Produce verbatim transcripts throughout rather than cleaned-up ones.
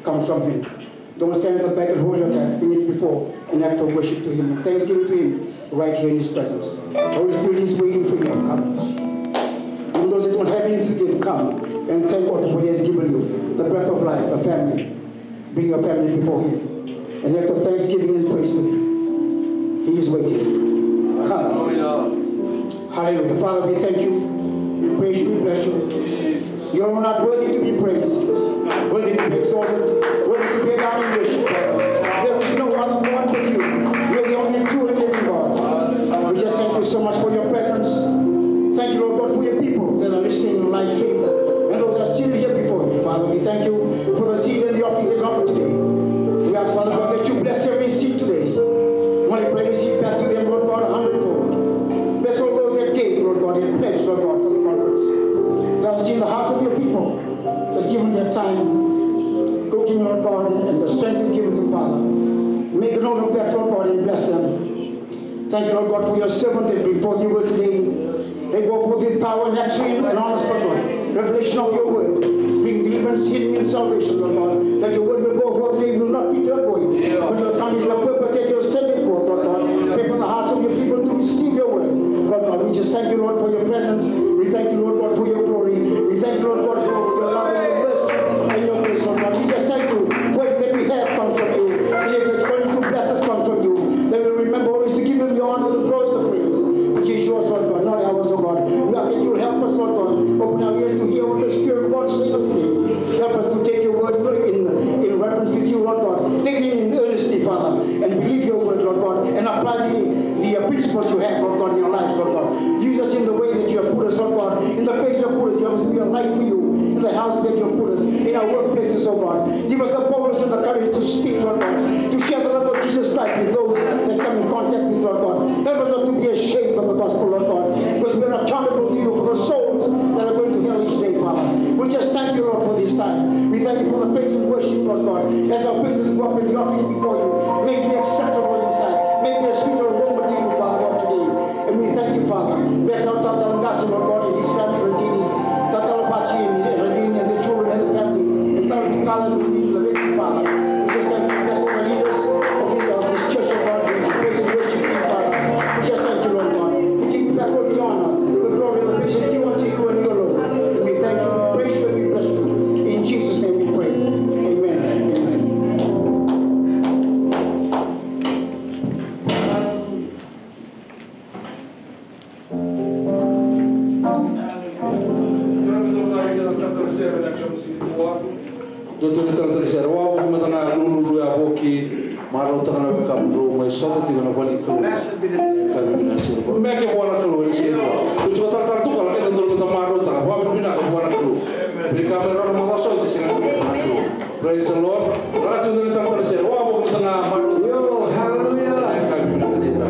comes from him. Don't stand at the back and hold your tongue. Bring it before, an act of worship to him and thanksgiving to him right here in his presence. The Holy Spirit is waiting for you to come. And those that don't have anything to give, come and thank God for what he has given you. The breath of life, a family. Bring your family before him. An act of thanksgiving and praise to him. He is waiting. Come. Hallelujah. Father, we thank you. We praise you. We bless you. You are not worthy to be praised, worthy to be exalted, worthy to be adored and worshipped, Father. There is no other God but you. You are the only true and living God. We just thank you so much for your presence. Thank you, Lord God, for your people that are listening on live stream and those that are still here before you. Father, we thank you for the seed and the offering that is offered today. We ask, Father God, that you bless every seed today. Multiply the seed back to them, Lord God, a hundredfold. Bless all those that gave, Lord God, and pledged, Lord God, for the conference. Thou hast seen the hearts of your people that given their time, cooking, Lord God, and the strength you've given them, Father. Make a note of that, Lord God, and bless them. Thank you, Lord God, for your servant that bring forth your word today. They go forth with power and action and honest, Lord God. Revelation of your word. Bring deliverance, healing, and salvation, Lord God. That your word will go forth today, will not return void. But will accomplish the purpose that you have sent it for, Lord God. Prepare the hearts of your people to receive your word. Lord God, we just thank you, Lord, for your presence. We thank you, Lord God, for your glory. We thank you, Lord God, for your love and your mercy and your grace, Lord God. We just thank you for everything that we have comes from you. And if it's going to bless us comes from you, then we remember always to give you the honor, the glory, the praise, which is yours, Lord God, not ours, oh God. We ask that you will help us, Lord God. Open our ears to hear what the Spirit of God is saying us today. Help us to take your word in, in reverence with you, Lord God. Take it in earnestly, Father, and believe your word, Lord God, and apply the, the uh, principles you have, Lord God, in our lives, Lord God. Use us in the way that you have put us, Lord God, in the place you have put us. You have us to be a light for you in the houses that you have put us, in our workplaces, oh God. Give us the boldness and the courage to speak, Lord God, to share the love of Jesus Christ with those that come in contact with, Lord God. Help us not to be ashamed of the gospel, Lord God, because we are accountable to you for the souls that are going to hell each day, Father. We just thank you, Lord, for this time. We thank you for the praise and worship, Lord God. As our praises go up in the office before you, may it be acceptable in your sight. May it be a sweet aroma to you, Father God, today. And we thank you, Father. Bless our Tata Langasa, Lord God, and his family, Radini. Tata Lapachi and Radini and the children and the family. And Tata Tukala and Radini, the victim, Father. We just thank you. Bless all the leaders of, the, of this church, oh God, the praise and worship team, Father. We just thank you, Lord God. We give you back all the honor, the glory, and the praise is due unto you and you alone. And we thank you, we praise you, and we bless you. In Jesus' name we pray. Amen. Amen. Dua tu na talatala sere, wavoki mada ga lululu yavoki, marautaka na wekamudrau mai sota tiko na vale ni Kalou. Ka vinaka sere. Meke vua na Kalou ena sere. Ko tiko talatala tu ka laki na dua mada marautaka, vakavinaka vua na Kalou. Veika me rau na macawa sa oti sega ni vua na Kalou. Praise the Lord. Rati dua na talatala sere, wavoki mada ga marautaka. Yo, hallelujah. Ka vinaka sere.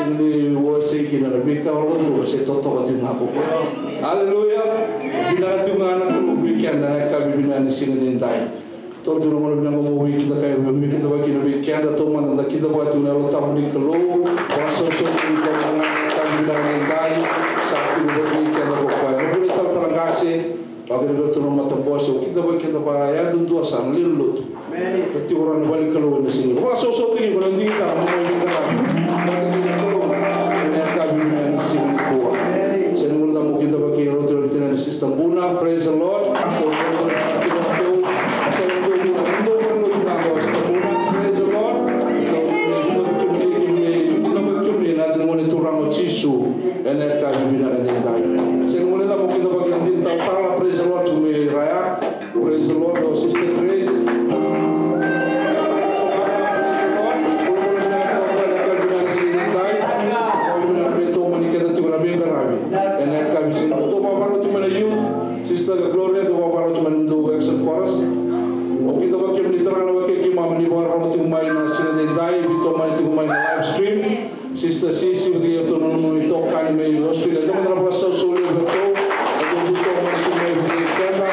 Ni wasei kina na veika o lako tu, se totoka tiko ga ko koya. Aleluya. Vinaka tiko ga na Kalou vei keda na yakavi vinaka ni siga edaidai. Taura tiko na gauna vinaka mo vei keda kai me kidavaki kina vei keda, taumada da kidavaka tiko na Yalo Tabu ni Kalou. Vakasausau tiko ga na yakavi vinaka edaidai. Sa kidavaki keda ko koya. Na vuna talatala qase. Vakakina vei ratou na matabose, o kidavaki keda vakayadudua sara na lewe ni lotu. Amen. Ka tiko rawa na vale ni Kalou ena siga. Vakasausau tiko iko na digitaka mo mai ni kalavi. Vakakina Kalou ena yakavi vinaka ni siga nikua. Sega ni guilecava mo kidavaki iratou na tinana Sister Buna. Praise the Lord. Sega ni dua, dua, dua, dua, Sister Buna. Praise the Lord. Kidavaki kemuni, kemuni, kidavaki kemuni ena yaca ni Gone Turaga o Jisu. Ena yakavi vinaka edaidai. Sega ni guilecava mo kidavaki na dina talatala. Praise the Lord tiko mai Raya. Praise the Lord, our Sister Grace. Praise the Lord. Bula, bula vinaka tiko ena yakavi vinaka ni siga edaidai. Bula vinaka vei tomani keda tiko na veiqaravi. Ena yakavi siga, tou vakarau tiko mai na youth. Sister Gloria, tou vakarau tiko mai na dou action chorus. O kidavaki kemuni tale ga na wekai keimami ni vakarorogo tiko mai na siga edaidai, vei tomani tiko mai na live stream. Sister Sisi, vata kei iratou na nomu itokani mai Australia. Taumada na vakasausau levu vei iratou. Iratou vei iratou mai vei keda.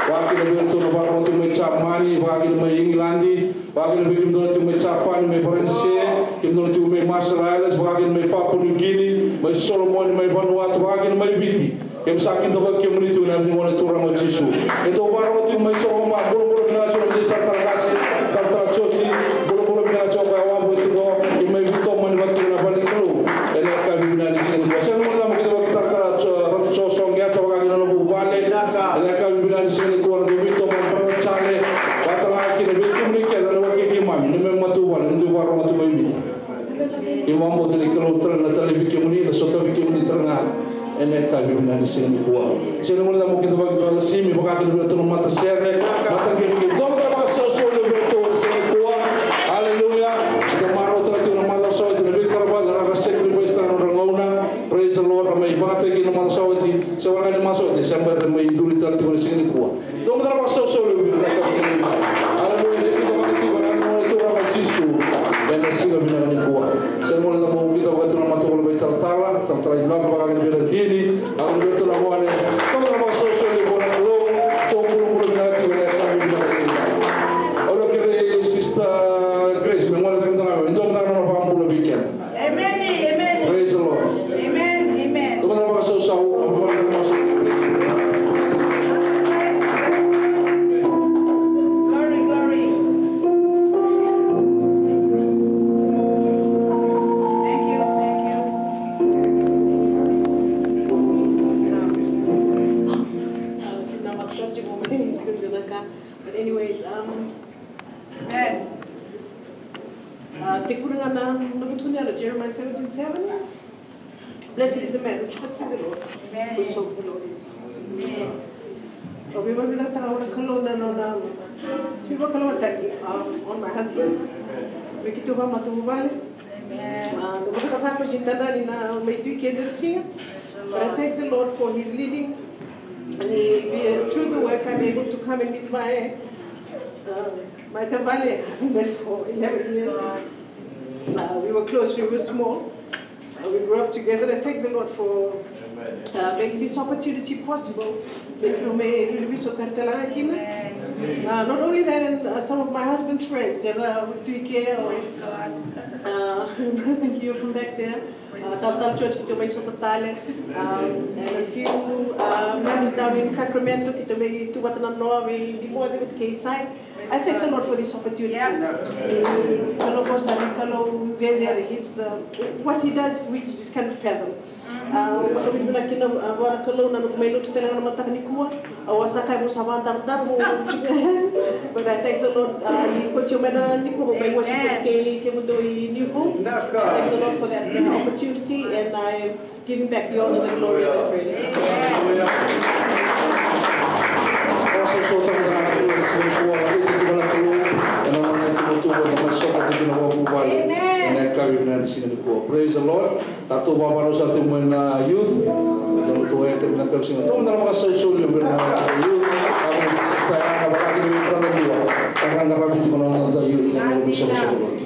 Vakakina vei iratou na vakarorogo tiko mai Jamani, vakakina mai Igiladi, vakakina vei kemudou na tiko mai Japani, mai Varanise, kemudou na tiko mai Marshall Islands, vakakina mai Papua New Guinea, mai Solomoni, mai Vanuatu, vakakina mai Viti. Keimami sa kidavaki kemuni tu ena yaca ni Gone Turaga o Jisu. Keitou vakarorogo tiko mai Soroba, bulabula vinaka tiko na vei talatala qase, talatala Joji, bulabula vinaka tiko, koya wavoki tiko, keimami veitomani vata tiko ena vale ni Kalou. Ena yakavi vinaka ni siga nikua. Sega ni guilecava mo kidavaki talatala Jo-, Ratu Joe Soqeta, vakakina na vuvale. Ena yakavi vinaka ni siga nikua, na dou veitomani, Brother Charlie, vata tale ga kina vei kemuni kece na wekai keimami, na neimami matavuvale, na dou vakarorogo tiko mai Viti. Keimami vakabauta ni Kalou tale na talevi kemuni, na sotavi kemuni tale ga ena yakavi vinaka ni siga nikua. Sega ni guilecava mo kidavaki Brother Simi, vakakina vei iratou na matasere, mataqali, keitou na vakasausau levu vei iratou ena siga nikua. Aleluya. Eda marautaka tiko na macawa sa oti na veika ra vakayagataka, ra sacrifice-taka na nodra gauna. Praise the Lord. Ra mai vakayagataki na macawa sa oti, se vaka ni macawa sa oti, se bera mai duri tale tiko na siga nikua. Taumada na vakasausau levu vei ira na yakavi siga nikua. Aleluya, ni kidavaki tiko na yaca ni Gone Turaga o Jisu ena siga vinaka nikua. Sega ni guilecava mo kidavaki tu na matavuvale mai talatala, talatala Inoka, vakakina vei Radini, vakakina vei iratou na gone. Taumada na vakasausau levu na Kalou, tou bulabula vinaka tiko ena yakavi vinaka nikua. Au na kerei Sister Grace me gole cake tiko ga mai, me dua mada na nona vakabula vei keda. Amen, amen. Praise the Lord. Amen, amen. Taumada na vakasausau, a vakasausau. Glory, glory. Thank you, thank you. But anyways, um, amen. Uh, tekuna ga na noqu tukuna na Jeremiah seventeen seven. Blessed is the man who trusts in the Lord, whose hope the Lord is. Amen. Au via vakavinavinakataka vua na Kalou na nona veivakalougatataki, um, on my husband. Vei keitou vakamatavuvale. Amen. Uh, na vakacakacaka ko si tadrani na mai Tui kei Delasia. But I thank the Lord for his leading. And he, we, uh, through the work, I'm able to come and meet my, uh, my tavale. I've been married for eleven years. Uh, we were close, we were small. Uh, we grew up together. I thank the Lord for, uh, making this opportunity possible. Vei kemuni, really, so talatala kina. Uh, not only that, and, uh, some of my husband's friends, and, uh, with T K, uh, thank you from back there. Uh, talatala George, keitou mai sota tale. Um, and a few, uh, members down in Sacramento, keitou mai tu vata na noa, mai Dimoce vata kei Sai. I thank the Lord for this opportunity. Yeah. Ni Kalou qo sa na Kalou cecere, he's, uh, what he does, we just can't fathom. Uh, vakavinavinaka kina, uh, vua na Kalou na noqu mai lotu tale ga na mataka nikua. Au a sa kaya mo sa vakadaradara mo. But I thank the Lord, uh, ni kauti au mai na nikua mo mai worship kei kemudou i New Hope. I thank the Lord for that, uh, opportunity, and I giving back the honor, the glory, and the praise. Vakasausau tale na Kalou ena siga nikua, vakavinavinaka tiko na Kalou ena nona ituvatuva na mai sota tiko na vakavuvale ena yakavi vinaka ni siga nikua. Praise the Lord. Ratou vakarau sara tiko mai na youth. Ratou e tiko na yakavi siga. Ratou na vakasausau levu na youth. Ratou na sister Yana, vakakina vei brother Liwa. Ka ra qaravi tiko na noda youth ena noda mai soqosoqo lotu.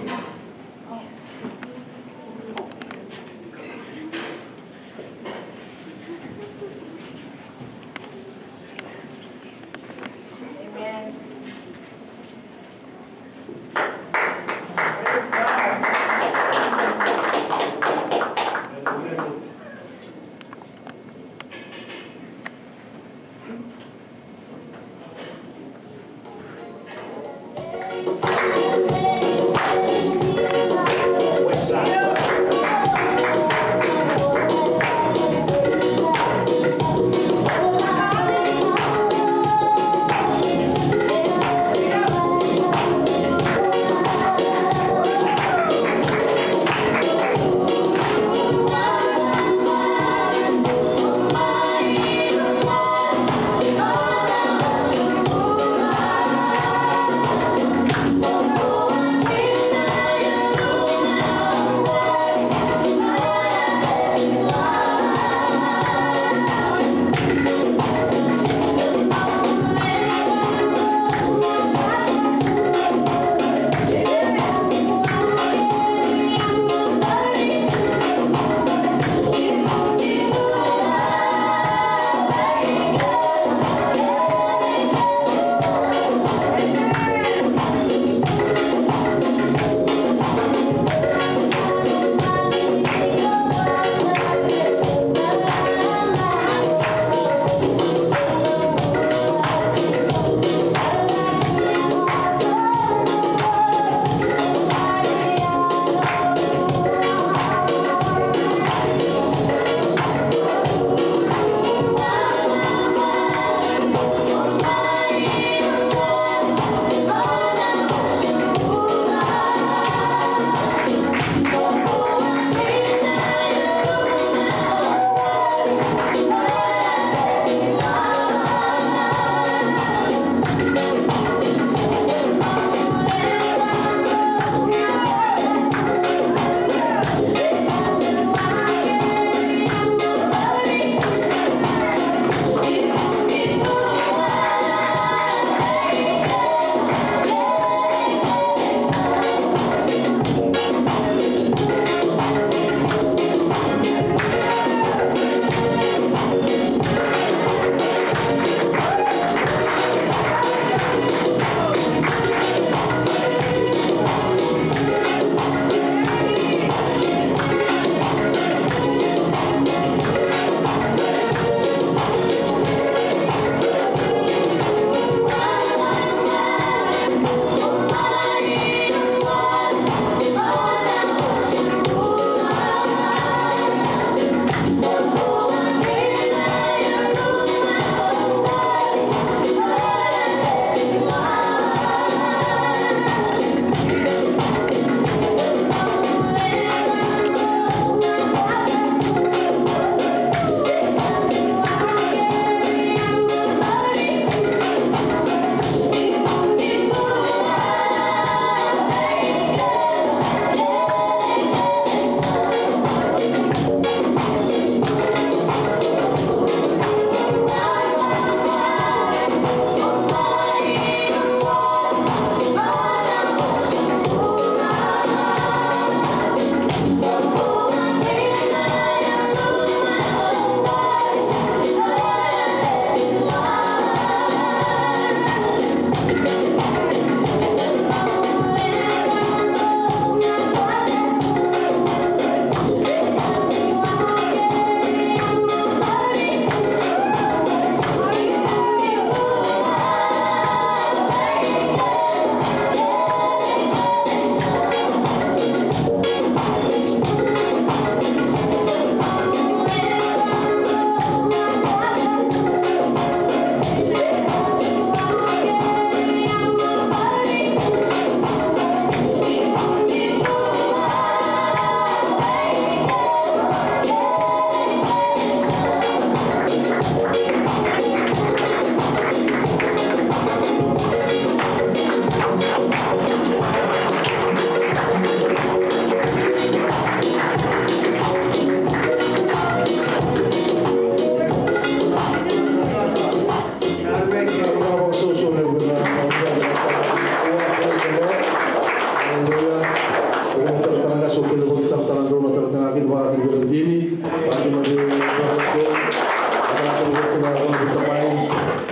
Vakakina vei Radini, vakakina vei Radini, vakakina vei Radini, vakakina vei Tamai.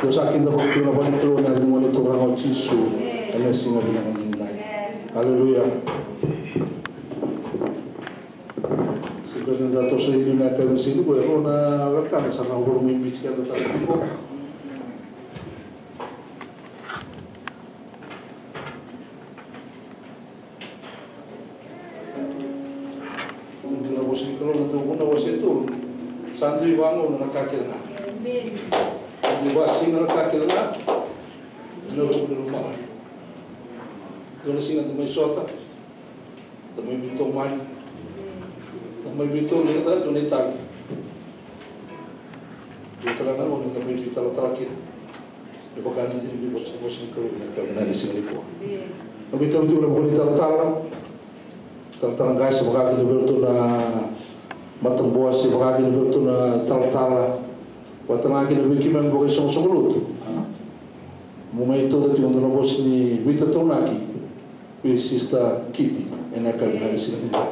Dou sa kidavaki tiko na vale ni Kalou ena yaca ni Gone Turaga o Jisu ena siga vinaka nikua. Aleluya. Sa dua na da toso ini na yakavi ni siga nikua, e rua na wekada sa na voro mai Viti keda tale tiko. Dua na vosa ni Kalou na Domo na wase tolu. Sa dui vagauna na ka kece ga. Sa dui vasiga na ka kece ga. Ena ruku ni lomalagi. Dua na siga da mai sota. Da mai veitomani. Da mai veitolu, da mai veitolu na itavi. Dua tale na gauna da mai veitalatala kina. Me vaka na dina ni vosa, vosa ni Kalou ena yakavi vinaka ni siga nikua. Na veitau tiko na vuku ni talatala. Talatala qase, vaka kina vei iratou na matabose, vaka kina vei iratou na talatala. Vata ga kina vei keimami vakaisoqosoqo lotu. Mo mai tauca tiko dua na vosa ni veitataunaki vei Sister Kitty ena yakavi vinaka ni siga nikua.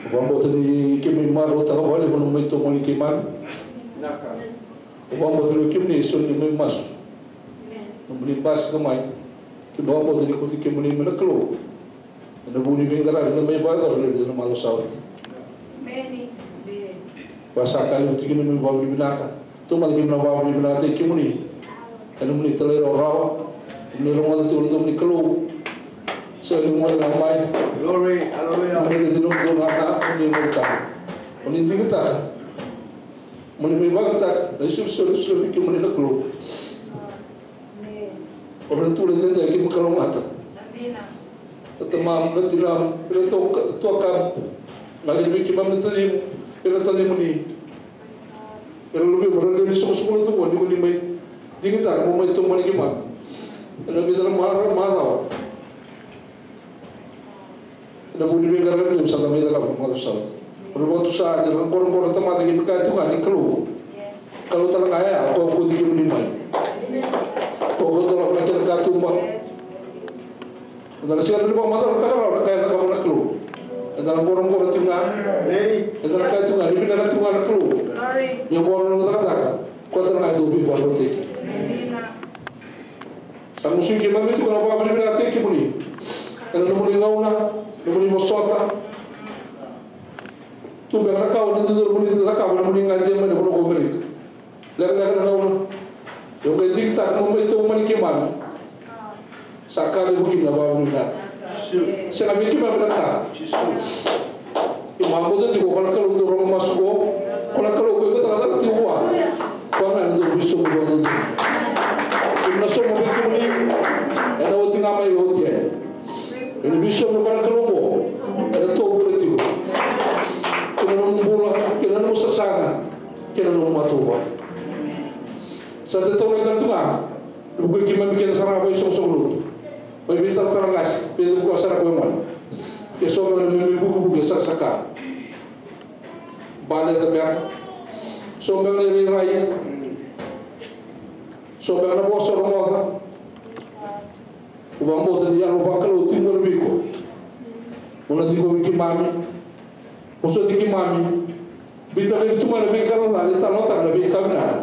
Au vakabauta ni keimami marautaka vakalevu na mai tomani keimami. Au vakabauta ni o kemuni e so ni mai masu. Nomuni basika mai. Keimami vakabauta ni kauti kemuni mai na Kalou. Ena vuku ni veiqaravi eda mai vakayacora ena vica na macawa sa oti. Vakasakalevu tiko na mai vakavinavinaka. Taumada keimami na vakavinavinakataki kemuni ena nomuni talairawarawa, nomuni rogoca tiko na domo ni Kalou. Sega ni gole ga mai. Glory, hallelujah. Nomuni raici nomudou ga na nomuni gole tale. Oni digitaka. Moni mai vakataka na isolisoli e solia vei kemuni na Kalou. O na tu na dede keimami kalougata. Na tamamu, na tinamu, na tuakamu, na kena vei keimami na tacimu, na tacimuni. Era luve, era lewe ni soqosoqo lotu qo, ni ko ni mai digitaka mo mai tomani keimami ena vica na macawa. Ena vuku ni veiqaravi levu sa da mai cakava ena macawa sa oti. O na vakatusa ni ra qoroqoro na tamata, keimami kaya tu ga ni Kalou. Kalou tale ga ya, o koya kauti kemuni mai. O koya kauta lako na kena katuba. Eda na sega ni vakamacalataka rawa na ka e cakava na Kalou. Eda na qoroqoro tiko ga. Eda na kaya tiko ga ni vinaka tiko ga na Kalou. Ia qo na nona cakacaka. Koya tale ga e dau veivakarautaki. Sa gusuki keimami tiko na vakavinavinakataki kemuni ena nomuni gauna, nomuni vosota. Tu beka na ka o ni dodonu mo ni cakava, nomuni gade mai na vanua ko Amerika. Lekaleka na gauna. Io, qai digitaka mo mai tomani keimami. Sa ka levu kina na vakavinavinaka. Sega vei keimami na ka. Keimami vakabauta tiko ko na Kalou dau rogo masu qo. Ko na Kalou ko iko cakacaka tiko vua. Koya ga ena dau veisomi vakadodonu. Keimami na sauma vei kemuni ena oti ga mai, oti yani. Ena veisomi ko na Kalou qo ena tovure tiko. Kei na nomu bula, kei na nomu sasaga, kei na nomu matavuvale. Sa tataunaki tale tu ga. Vukui keimami kece sara ga vakaisoqosoqo lotu. Mai vei talatala qase, vei cukua sara ko e gone. Ke so beka na meimei vukivuki e sakasaka. Baleta beka. So beka na irairai. So beka na vosa o rogoca. Au vakabauta ni yalo vakalou tiko qori vei iko. Mo na tiko vei keimami. Vosoti keimami. Biuta laivi tu mai na veika cacana, ni talanoataka na veika vinaka.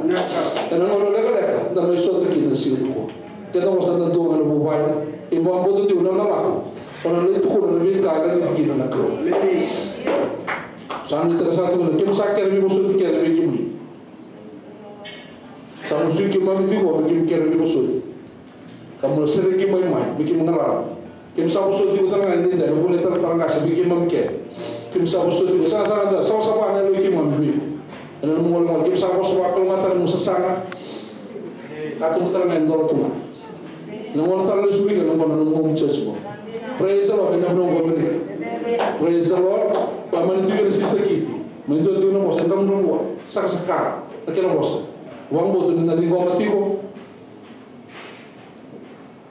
Ena gauna lekaleka da mai sota kina na siga nikua. Keda vosa da dua ga na vuvale. Kei vakabauta tiko na nona lako. O na lai tukuna na veika e lagiti kina na Kalou. Sa nuitaka sara tu ga na keimami sa kere veivosoti kece vei kemuni. Sa musuki keimami tiko me keimami kere veivosoti. Ka mo na sereki mai mai me keimami galala. Keimami sa vosoti iko tale ga edaidai ena vuku ni talatala qase vei keimami kece. Keimami sa vosoti iko, sega sara ga da savasava na yalo i keimami vei iko. Ena nomu gole gole keimami sa vosa vakalougatataka na nomu sasaga. Ka tubu tale ga e dola tu ga. Na gauna tale lesu vei iko ena gauna na nomu church qo. Praise the Lord, ena nomu gole. Praise the Lord. Vamani tiko na Sister Kitty. Mai dua tiko na vosa e dravudravua, sakasaka na kena vosa. Vakabauta ni na ciqoma tiko.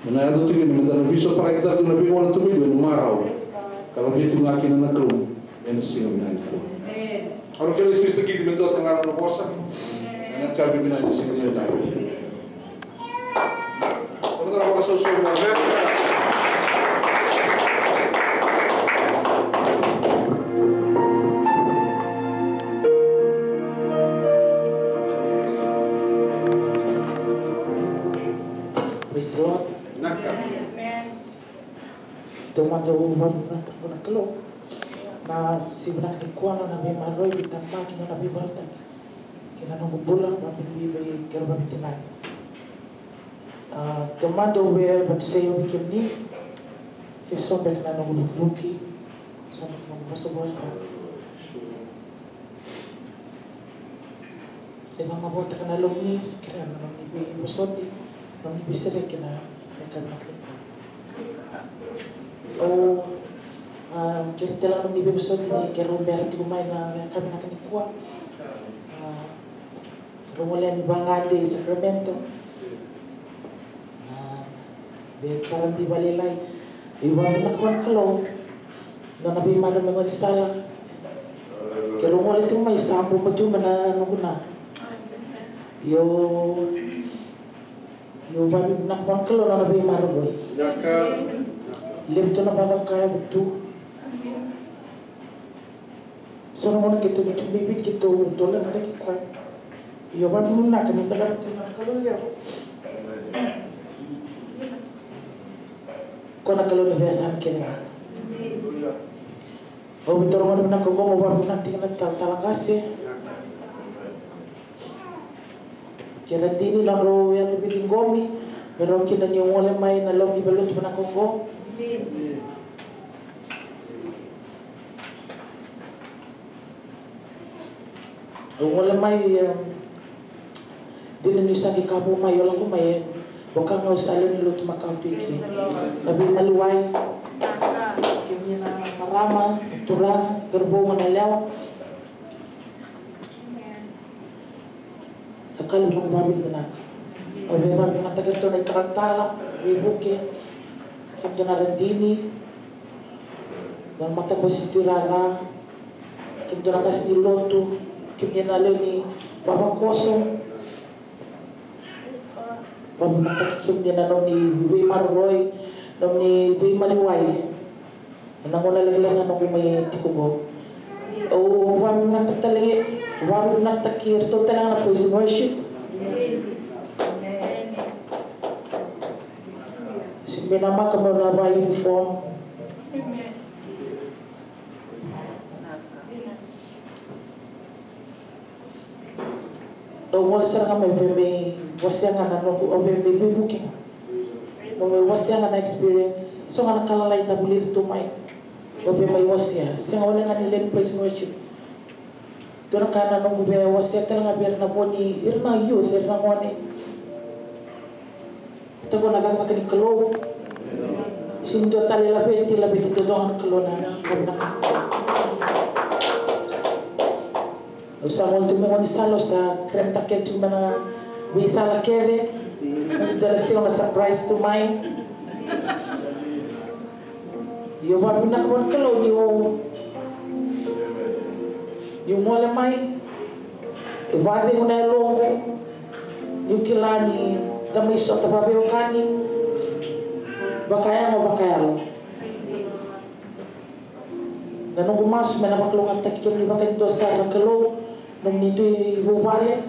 Me na yaco tiko ni me da na veisotaraki tale tiko na veigauna tu mai dua ena marau. Ka laveti ga kina na Kalou ena siga vinaka nikua. Au na kerei Sister Kitty me dua tale ga na nona vosa ena yakavi vinaka ni siga vinaka. Vamos dar uma salva. Taumada au vakavinavinaka vua na Kalou na siga vinaka nikua, nona veimaroroi, veitamaki, nona veivarautaki kei na noqu bula, vakabibi vei keirau vakaveitacini. A, taumada au via vakatusai au vei kemuni, kei so beka na noqu vukivuki, so beka na noqu vosavosa. E vakamavoataka na lomani, se kerea na nomuni veivosoti, nomuni veisereki na, na ka vinaka. Au, a, kerea tale ga nomuni veivosoti ni keirau bera tiko mai na, na ka vinaka nikua. A, keirau gole yani vagade i Sacramento. A, vei tarabi valailai. Io, vakavinavinaka vua na Kalou. Nona veimaroroi me gaunisala. Keirau gole tu mai sa bobo tu mai na noqu na. Io, io, vakavinavinaka vua na Kalou nona veimaroroi. Levu tu na vakavinavinaka tu. So na gauna keitou tu mai Viti keitou dolava tiko koya. Io, vakavinavinaka ni da qara tu na Kalou levu. Ko na Kalou ni veiyasana kece ga. Au via taura gauna vinaka oqo meu vakavinavinaka tiko na talatala qase. Kei Radini, na nodrau yalo ni veiciqomi, me rawa kina niu gole mai na loma ni valenilotu vinaka oqo. Au gole mai, em, dina niu sa qai kaya mai, au lako mai, e, vaka ga au sa lewe ni lotu makawa tu eke. Na veimaliwai, kemuni na marama, na turaga, cauravou, goneyalewa. Sa ka levu na noqu vakavinavinaka. Au via vakavinavinakataki iratou na italatala, veivuke, kemudou na Radini, na matabose Tui Rara, kemudou na qase ni lotu, kemuni na lewe ni vavakoso. Vakavinavinakataki kemuni na nomuni veimaroroi, nomuni veimaliwai. Ena gauna lekaleka ga noqu mai tiko qo. Au vakavinavinakataki tale, vakavinavinakataki iratou tale ga na praise and worship. Sega ni namaka meu na vakauniform. Au gole sara ga mai, au via mai wasea ga na noqu, au via mai veivuke ga. Au mai wasea ga na experience. So ga na ka lalai da vulica tu mai. Au via mai wasea. Sega wale ga ni lewe ni praise and worship. Dua na ka na noqu via wasea tale ga vei ira na vo ni, ira na youth, ira na gone. Taqo na cakacaka ni Kalou. Sega ni dua tale laveti, laveti duadua ga na Kalou na ka vinaka. Au sa gole tu mai gaunisala, au sa keremataka kece tiko mai na veisala kece. Dua na siga na surprise tu mai. Io, vakavinavinaka vua na Kalou niu, niu gole mai. E vakacegu na yaloqu niu kila ni da mai sota vakaveiwekani, vakayago, vakayalo. Na noqu masu me na vakalougatataki kemuni vaka ni dua sara na Kalou, nomuni dui vuvale.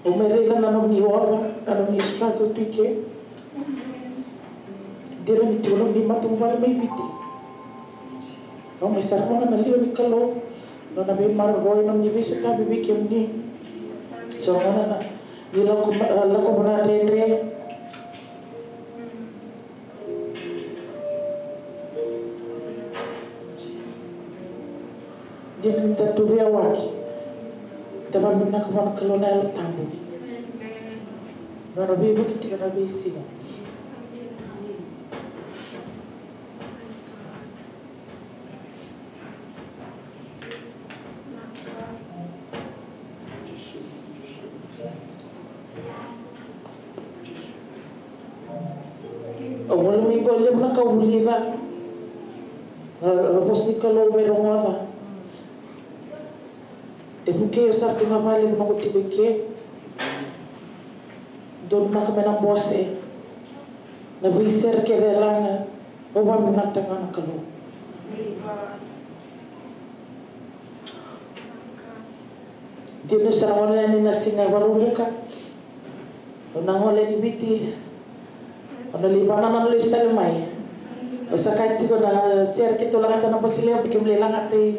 Au mai raica na nomuni oca, na nomuni struggle tu eke. Dina ni tiko nomuni matavuvale mai Viti. Au mai sarava ga na liwa ni Kalou, nona veimaroroi, nomuni veisotavi vei kemuni. So na gauna ni lako, lako vua na dredre. Dina ni da tu veiyawaki, da vakavinavinaka vua na Kalou na Yalo Tabu. Nona veivuke tiko ena veisiga. Au gole mai qo, levu na ka au vulica. A, a vosa ni Kalou me rogoca. E vukei au sara tu ga vakalevu noqu tiko eke. Dou vinaka mai na bose, na veisere kece e laga. Au vakavinavinaka ga na Kalou. Dina sa na gole yani na siga Vakaraubuka. Au na gole yani Viti. O na lai vanananu lesu tale mai. O sa kaya tiko na sere keitou lagata na Bose Levu, keitou lai lagata i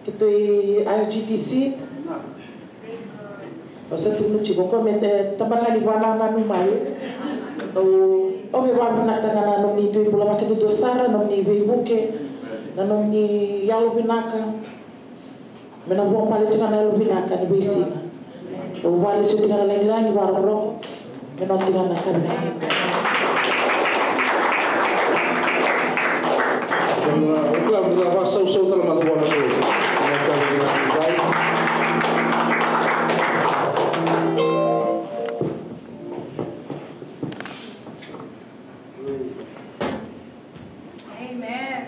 keitou i I O G T C. O sa tukuna tiko ko me te tabana ga ni vanananu mai. Au, au via vakavinavinakataka na nomuni dui bula vakadodonu sara, nomuni veivuke, na nomuni yalo vinaka. Me na vakabale tiko ga na yalo vinaka ni veisiga. Au vakalesuya tiko ga na lagilagi vakarokoroko. Me na tiko ga na ka vinaka. Vakasausau tale mada vua na Kalou. Amen.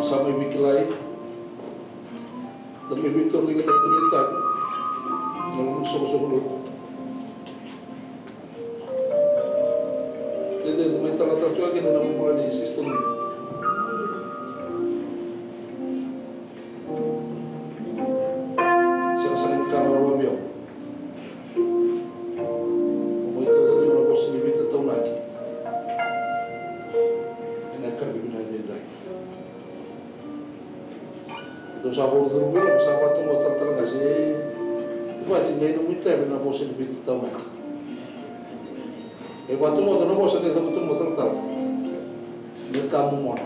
Sa mai veikilai, da mai veitorocaketaka tu na itavi ena loma ni soqosoqo lotu. Eda mai talatala tu ga kina na bula ni system. Sega sara ni ka na vakarau vei au. Mai talatala tu na vosa ni veitataunaki ena yakavi vinaka edaidai. Dou sa vakaruruvi ira, sa vakatogo talatala qase. Vati qai na muitave na vosa ni veitataunaki. E vakatogo na vosa qai vakatogo talatala. Me ka momona.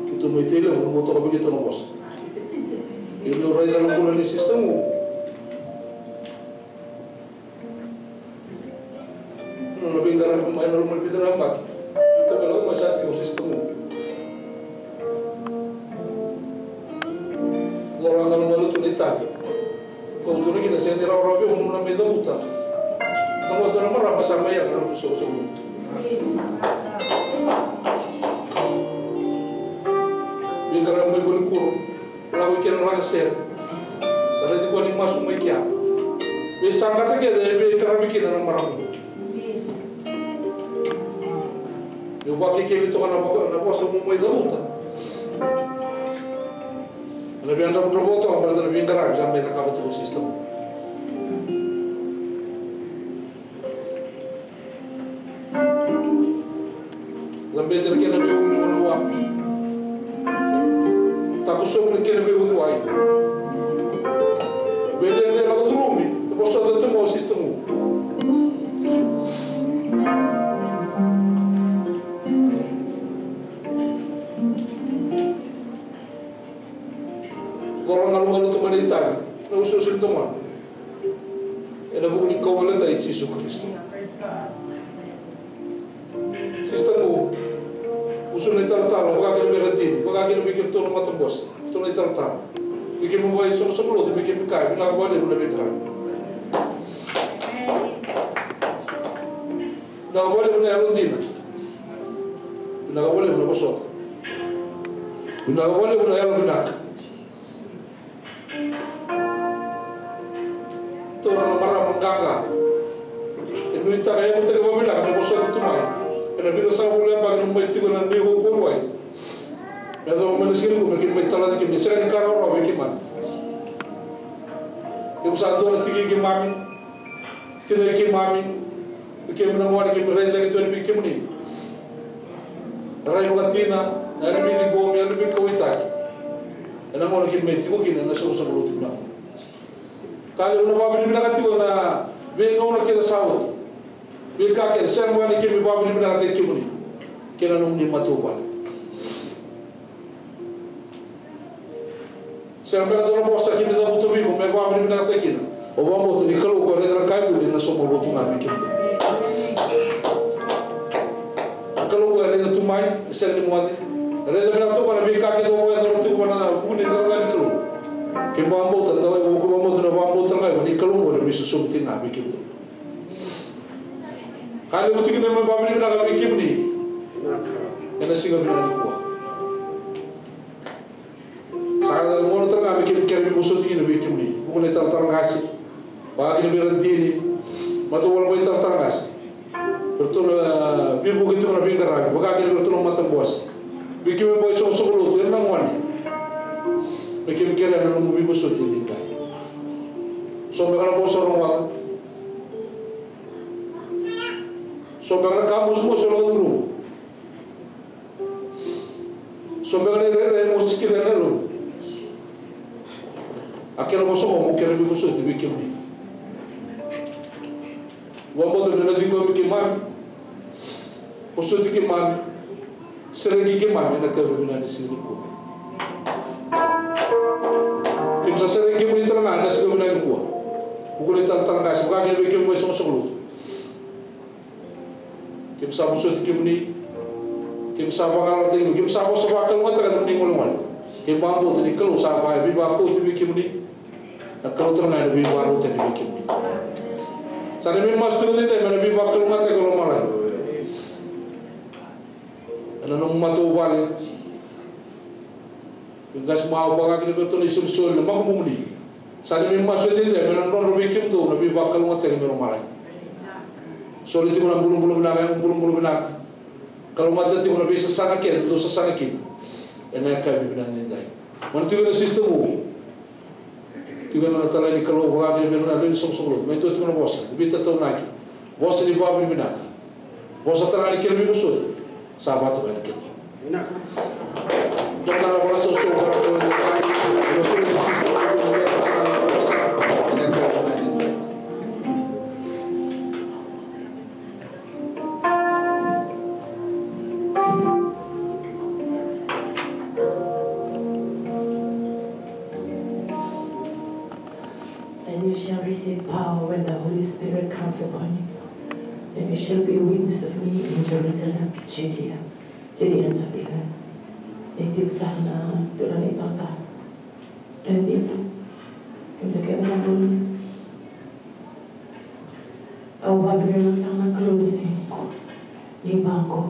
Keitou mai Tailevu, mo toka vei keitou na vosa. Ia niu raica na bula ni sister qo. Nona veiqaravi mai na loma ni vica na yabaki. Toka lako mai sa tiko sister qo. Lako lako na malutu na itavi. Kau tukuna kina sega ni rawarawa vei au mo na mai cavuta. Tago dua na marama sa mai yaga na soqosoqo. Veiqaravi mai valenikuro. Lako i kea na lagasere. Da raici koya ni masu mai kea. Veisaqata kece e veiqaravi kina na marama. Niu vakaikevi toka na vosa, na vosa mo mai cavuta. Ena via dravudravua toka baleta na veiqaravi sa mai cakava tiko o sister. Cabeti na kena veiuciwai. Takosovi na kena veiuciwai. Veidredre lako curumi. E vosota tu mo sister qo. Coro galugalu tu mai na itavi, na usuusu ni domona. Ena vuku ni kauveilatai i Jisu Karisito. Sister qo, usu na italatala, vaka kina vei Radini, vaka kina vei kiratou na matabose, kiratou na italatala. Vei kemuni vaisoqosoqo lotu, vei kemuni kaya, vinaka vakalevu na veitaravi. Vinaka vakalevu na yalodina. Vinaka vakalevu na vosota. Vinaka vakalevu na yalovinaka. Taura na marama qaqa. E nuitaka, e yavutaka vakavinaka me vosota tu mai. Ena vica sagavulu na yabaki nomu mai tiko ena New Hope Worldwide. Me yacova mai na siga nikua me keimami talaci kemuni, sega ni ka rawarawa vei keimami. Iko sa dua na tiki i keimami. Tina i keimami, vei kemuni na gone keimami raica cake tu yani vei kemuni. Na rai vakatina, na yalo ni ciqomi, yalo ni veikauwaitaki. Ena gauna keimami tiko kina ena soqosoqo lotu vinaka. Ka levu na vakavinavinaka tiko na veigauna kece sa oti. Veika kece, sega ni keimami vakavinavinakataki kemuni kei na nomuni matavuvale. Sega beka dua na vosa keimami cavuta vei iko me vakavinavinakataki kina. Au vakabauta ni Kalou ko raica na ka e vuni ena sauma votu ga vei kemudou. Na Kalou ko e raica tu mai, e sega ni moce. E raica vinaka tu ga na veika kece o vakayacora tiko mai na vuku ni cakacaka ni Kalou. Kena vakabauta, dau vakabauta na vakabauta ga ni Kalou qo ena veisosomitaki ga vei kemudou. Ka levu tiko na me vakavinavinaka vei kemuni ena siga vinaka nikua. Sa gauna tale ga me kemi kere veivosoti kina vei kemuni, vuku na italatala qase, vaka kina vei ira na dini, matavuvale vakaitalatala qase. Vei iratou na veivuke tiko na veiqaravi, vaka kina vei iratou na matabose. Vei kemuni vakaisoqosoqo lotu, ira na gone. Me kemi kerea na nomu veivosoti edaidai. So beka na vosa rogoca. So beka na ka mosimosi o lako curuma. So beka na irairai mo sikila ena yalomu. A kena vosa qo mo kere veivosoti vei kemuni. Vakabauta ni na ciqomi keimami, vosoti keimami, sereki keimami ena yakavi vinaka ni siga nikua. Keimami sa sereki kemuni tale ga ena siga vinaka nikua. Vuku na italatala qase, vaka kina vei kemuni vakaisoqosoqo lotu. Keimami sa vosoti kemuni. Keimami sa vagalalataki kemuni. Keimami sa vosa vakalougatataka na nomuni golegole. Keimami vakabauta ni Kalou sa vaka e veivakauti vei kemuni. Na Kalou tale ga ena veivakarautaki vei kemuni. Sa neimami masu tiko edaidai me na veivakalougatataki o lomalagi. Ena nomu matavuvale. Veiqasimau, vaka kina vei iratou na isolisoli, na makubumuni. Sa neimami masu edaidai me na drodro vei kemudou na veivakalougatataki mai lomalagi. Soli tiko na bulubulu vinaka, yago bulubulu vinaka. Kalougata tiko na veisasaga kece dou sasaga kina ena yakavi vinaka edaidai. Mani tiko na sister vou. Tiko na nona talai ni Kalou, vaka kina vei ira na lewe ni soqosoqo lotu. Mai dua tiko na vosa, veitataunaki. Vosa ni vakavinavinaka. Vosa tale ga ni kena veivosoti. Sa vakatokai na kena. Dua tale na vosa, so vaka kina na vosa ni sister vou. And you shall receive power when the Holy Spirit comes upon you. And you shall be witness of me in Jerusalem, Judea, to the ends of the earth. E tiko sara na turaga na italatala. E tiko. Kemudou kece na bula. Au vakavinavinakataka na Kalou ni siga nikua. Ni vaqo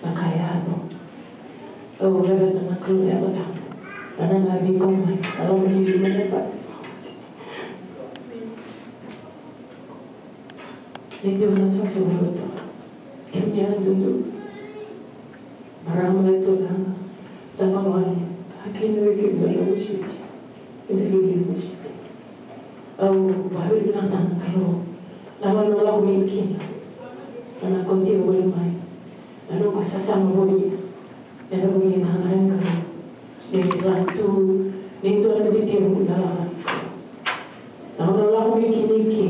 na ka e yaco. Au laveta na Kalou na Yalo Tabu. Na nona veikau mai. Na loma ni lima na yabaki sa oti. Ni tiko na soqosoqo lotu. Kemuni na dudu. Marama na turaga, tamagone, a kina vei kemudou na Washiti, kei na liuliu ni Washiti. Au vakavinavinakataka na Kalou na gauna au lako mai kina, na nona kauti au voli mai, na noqu sasaga voli ena vuku ni yaga ni Kalou. Ni kila tu ni dua na bete au na lako. Na gauna au lako mai kina i ke,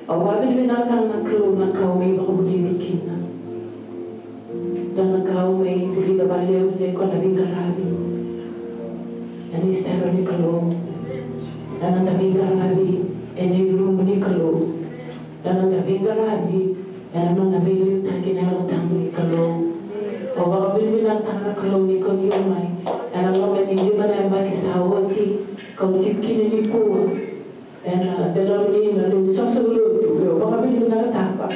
au vakavinavinakataka na Kalou na ka au mai vakavulici kina. Dua na ka au mai vulica vakalevu sai koya na veiqaravi ena iserau ni Kalou, na noda veiqaravi ena ilumu ni Kalou, na noda veiqaravi ena nona veiliutaki na Yalo Tabu ni Kalou. Au vakavinavinakataka na Kalou ni kauti au mai ena loma ni lima na yabaki sa oti, kauti au kina nikua ena delana ni na lewe ni soqosoqo lotu. Au vakavinavinakataka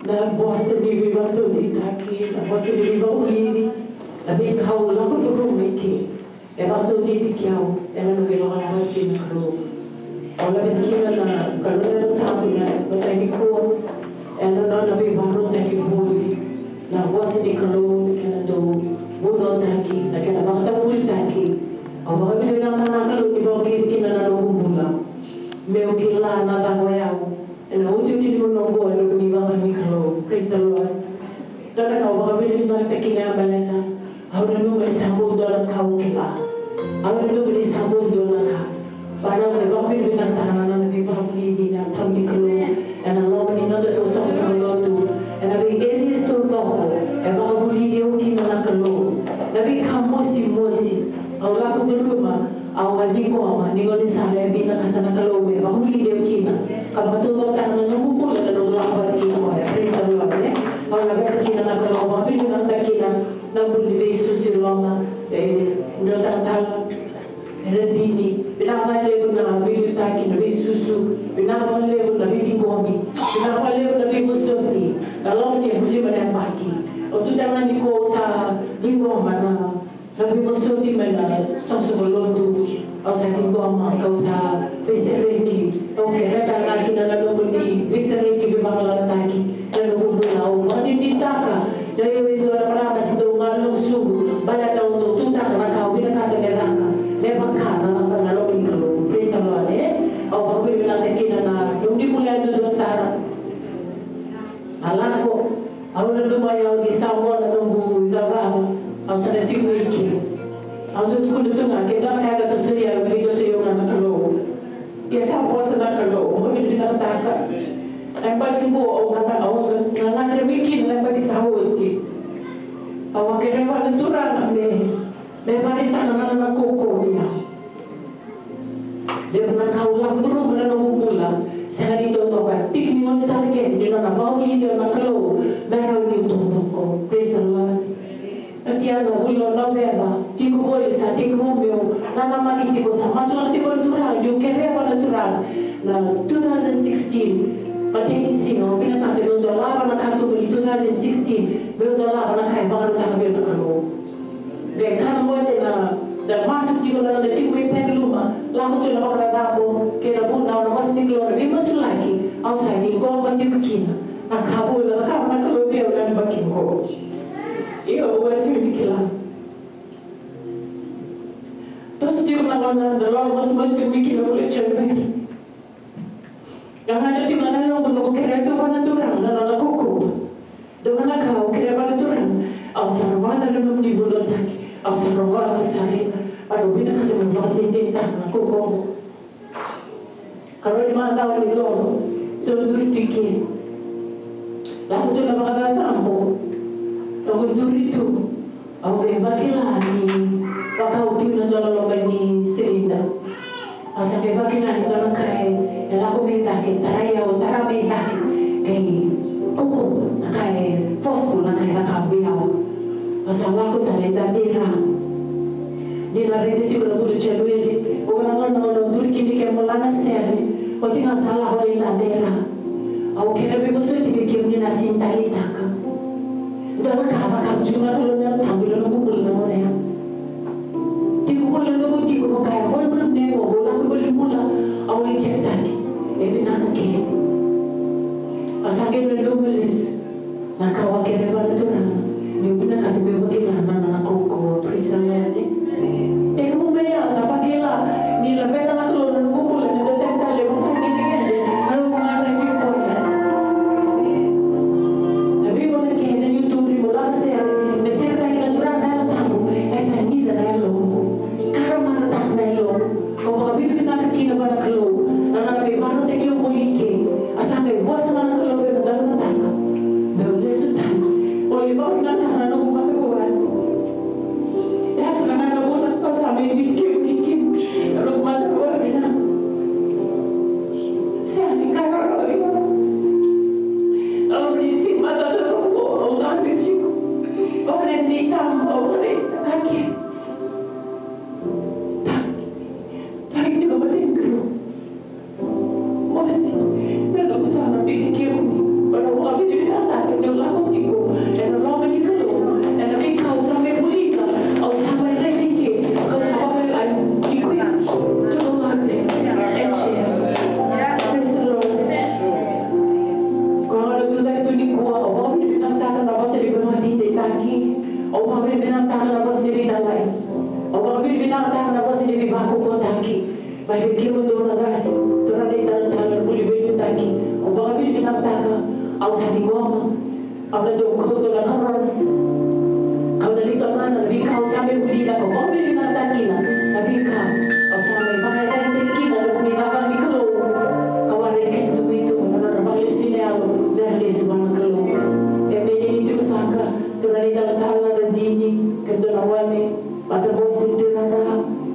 na vosa ni veivakadodonutaki, na vosa ni veivakavulici, na veika au lako curuma i ke. E vakataudeitaki au ena noqu ilakolako vata kei na Kalou. Au laveta kina na Kalou na Yalo Tabu ena mataka nikua, ena nona veivakarautaki voli na vosa ni Kalou, na kena dau vunautaki, na kena vakatavulitaki. Au vakavinavinakataka na Kalou ni vakavulici kina na noqu bula. Meu kila na cava o yau. Ena iotioti ni gauna oqo, ena vuku ni ivakavuvuli ni Kalou. Praise the Lord. Dua na ka au vakavinavinakataka kina ya baleta au nanuma ni sa bau dua na ka au kila. Au nanuma ni sa bau dua na ka. Baleta au vakavinavinakataka na nona veivakavulici na Yalo Tabu ni Kalou ena loma ni nodatou soqosoqo lotu. Ena vei areas taucoko e vakavulici au kina na Kalou. Na veika mosimosi au lako curuma. Au a ciqoma ni gaunisala e vinakata na Kalou me vakavulici au kina, ka vakataucokotaka na noqu bula, na noqu lako vata kei koya. Praise the Lord, e? Au laveta kina na Kalou, vakavinavinakataka kina na bula ni veisusu i loma, e, dua tale na tala. Radini, vinaka vakalevu na veiliutaki, na veisusu, vinaka vakalevu na veiciqomi, vinaka vakalevu na veivosoti, na loma ni lima na yabaki. Au tu tale ga nikua au sa ciqoma na, na veivosoti mai na soqosoqo lotu. Au sa ciqoma, kau sa veisereki, au kerea tale ga kina na nomuni veisereki, veivagalalataki. Ena noqu bula au vakadinadinataka ni au e dua na marama se dau galu na gusuqu, baleta au dau tutaka na ka au vinakata me caka, me vaka na cakacaka na loma ni Kalou. Praise the Lord, e? Au vakavinavinaka kina na nomuni bula yadudua sara. A lako, au nanuma ni au ni sa oqo na noqu icavacava, au sa na tiko i ke. Au dau tukuna tu ga, ke dua na ka ena tosoya au, ni tosoya au ga na Kalou. Ia sa vosa na Kalou, au vakavinavinakataka. Na yabaki qo au ga, au ga, gagadre mai kina na yabaki sa oti. Au a kerea vua na Turaga me, me vakaraitaka na nona kaukaua vei au. Levu na ka au lako curuma na noqu bula, sega ni taucoko, tiki ni gaunisala kece ni nona vakavulici au na Kalou me rawa niu taucoko. Praise the Lord. Oti ya na vula o Noveba, tiko voli, sa tekivu meu nanamaki tiko, sa masulaka tiko na Turaga, niu kerea vua na Turaga. Na two thousand sixteen, matai ni siga, au vinakata meu dolava na katuba ni two thousand sixteen, meu dolava na ka e vakarautaka vei au na Kalou. Qai kaya gona na, na masu tiko na noda tiko mai Peniluma, lako tu na vakacacabo kei na vunau, na vosa ni Kalou, na veimasulaki, au sa ciqoma tiko kina na ka vou e cakava na Kalou vei au na yabaki qo. Io, au a sega ni kila. Toso tiko na gauna eda lolo masumasu tiko mai kina vula January. Gagadre tiko ga na yaloqu noqu kerea tu vua na Turaga na nona kaukaua. Dua ga na ka au kerea vua na Turaga, au sa rogoca na nomuni vunautaki, au sa rogoca, au sa raica, au vinakata meu vakadinadinataka na kaukaua qo. Karua ni macawa ni lolo, tou duri tu i ke. Lako tu na vakacacabo, noqu duri tu, au qai vakila ni vakau tu na dua na loma ni silida. Au sa qai vakila ni dua na ka e lako mai cake, tarai au, tara mai cake, qai kaukaua, na ka e forceful, na ka e cakava vei au. Au sa lako, sa lai dabe i ra. Ni na raica tiko na vula January, au na gauna, gauna au duri kina i ke meu lako na sere, oti ga sa lako lai dabe i ra. Au kerea veivosoti vei kemuni na sega ni taleitaka. Dua na ka a cakava tiko na Kalou na Yalo Tabu ena noqu bula na gauna ya. Tiko voli na noqu tiko, vaka e voli voli na noqu lako voli bula, au lai check taki. E vinaka kece. Au sa qai mai loma lesu. Na ka au a kerea vua na Turaga, niu vinakata meu vakila na nona kaukaua. Praise the Lord. Tekivu mai au sa vakila ni laveta na Kalou na noqu bula, ni dua tale, vaka ni gede, na noqu gadrevi koya. Na veigauna kece niu duri meu lako sere, me seretaki na Turaga na Yalo Tabu, e tagina na yaloqu. Ka ra matataka na yaloqu. Kau vakavinavinaka kina vua na Kalou na nona veivakarautaki au voli i ke. A sa qai vosa ga na Kalou vei au na dua na mataka meu lesu tani. Au lai vakavinavinakataka na noqu matavuvale. Ia sa na gauna vou na kau sa mai Viti kemuni kina, na noqu matavuvale vinaka. Sega ni ka rawarawa. Au ni si matata rogo au na Viti ko. Au na ni tama au na ka ke. Tagi, tagi tiko vata kei Kalou. Mosi, me noqu sa na Viti kemuni. Au vakavinavinakataka niu lako tiko ena loma ni Kalou. Ena veika au sa mai vulica, au sa mai raica i ke, au sa vaka, I equate to the Lord and share. Praise the Lord. Ko na tu cake tu nikua, au vakavinavinakataka na vosa ni veivakadeitaki. Au vakavinavinakataka na vosa ni veitalai. Au vakavinavinakataka na vosa ni veivakaukauataki mai vei kemudou na qase, turaga na italatala, na vuli veiliutaki. Au vakavinavinakataka, au sa ciqoma, au na dau kauta na karona. Kau na liutaka na veika au sa mai vulica, kau vakavinavinakataka kina na veika au sa mai vakayagataki kina na vuni cava ni Kalou. Kau a raica kina tu vei tu na nodra vakalesu ni yalo, me ra lesu vua na Kalou. E meni ni tiko saka, turaga na italatala, na radini, kemudou na gone, matabose, turaga,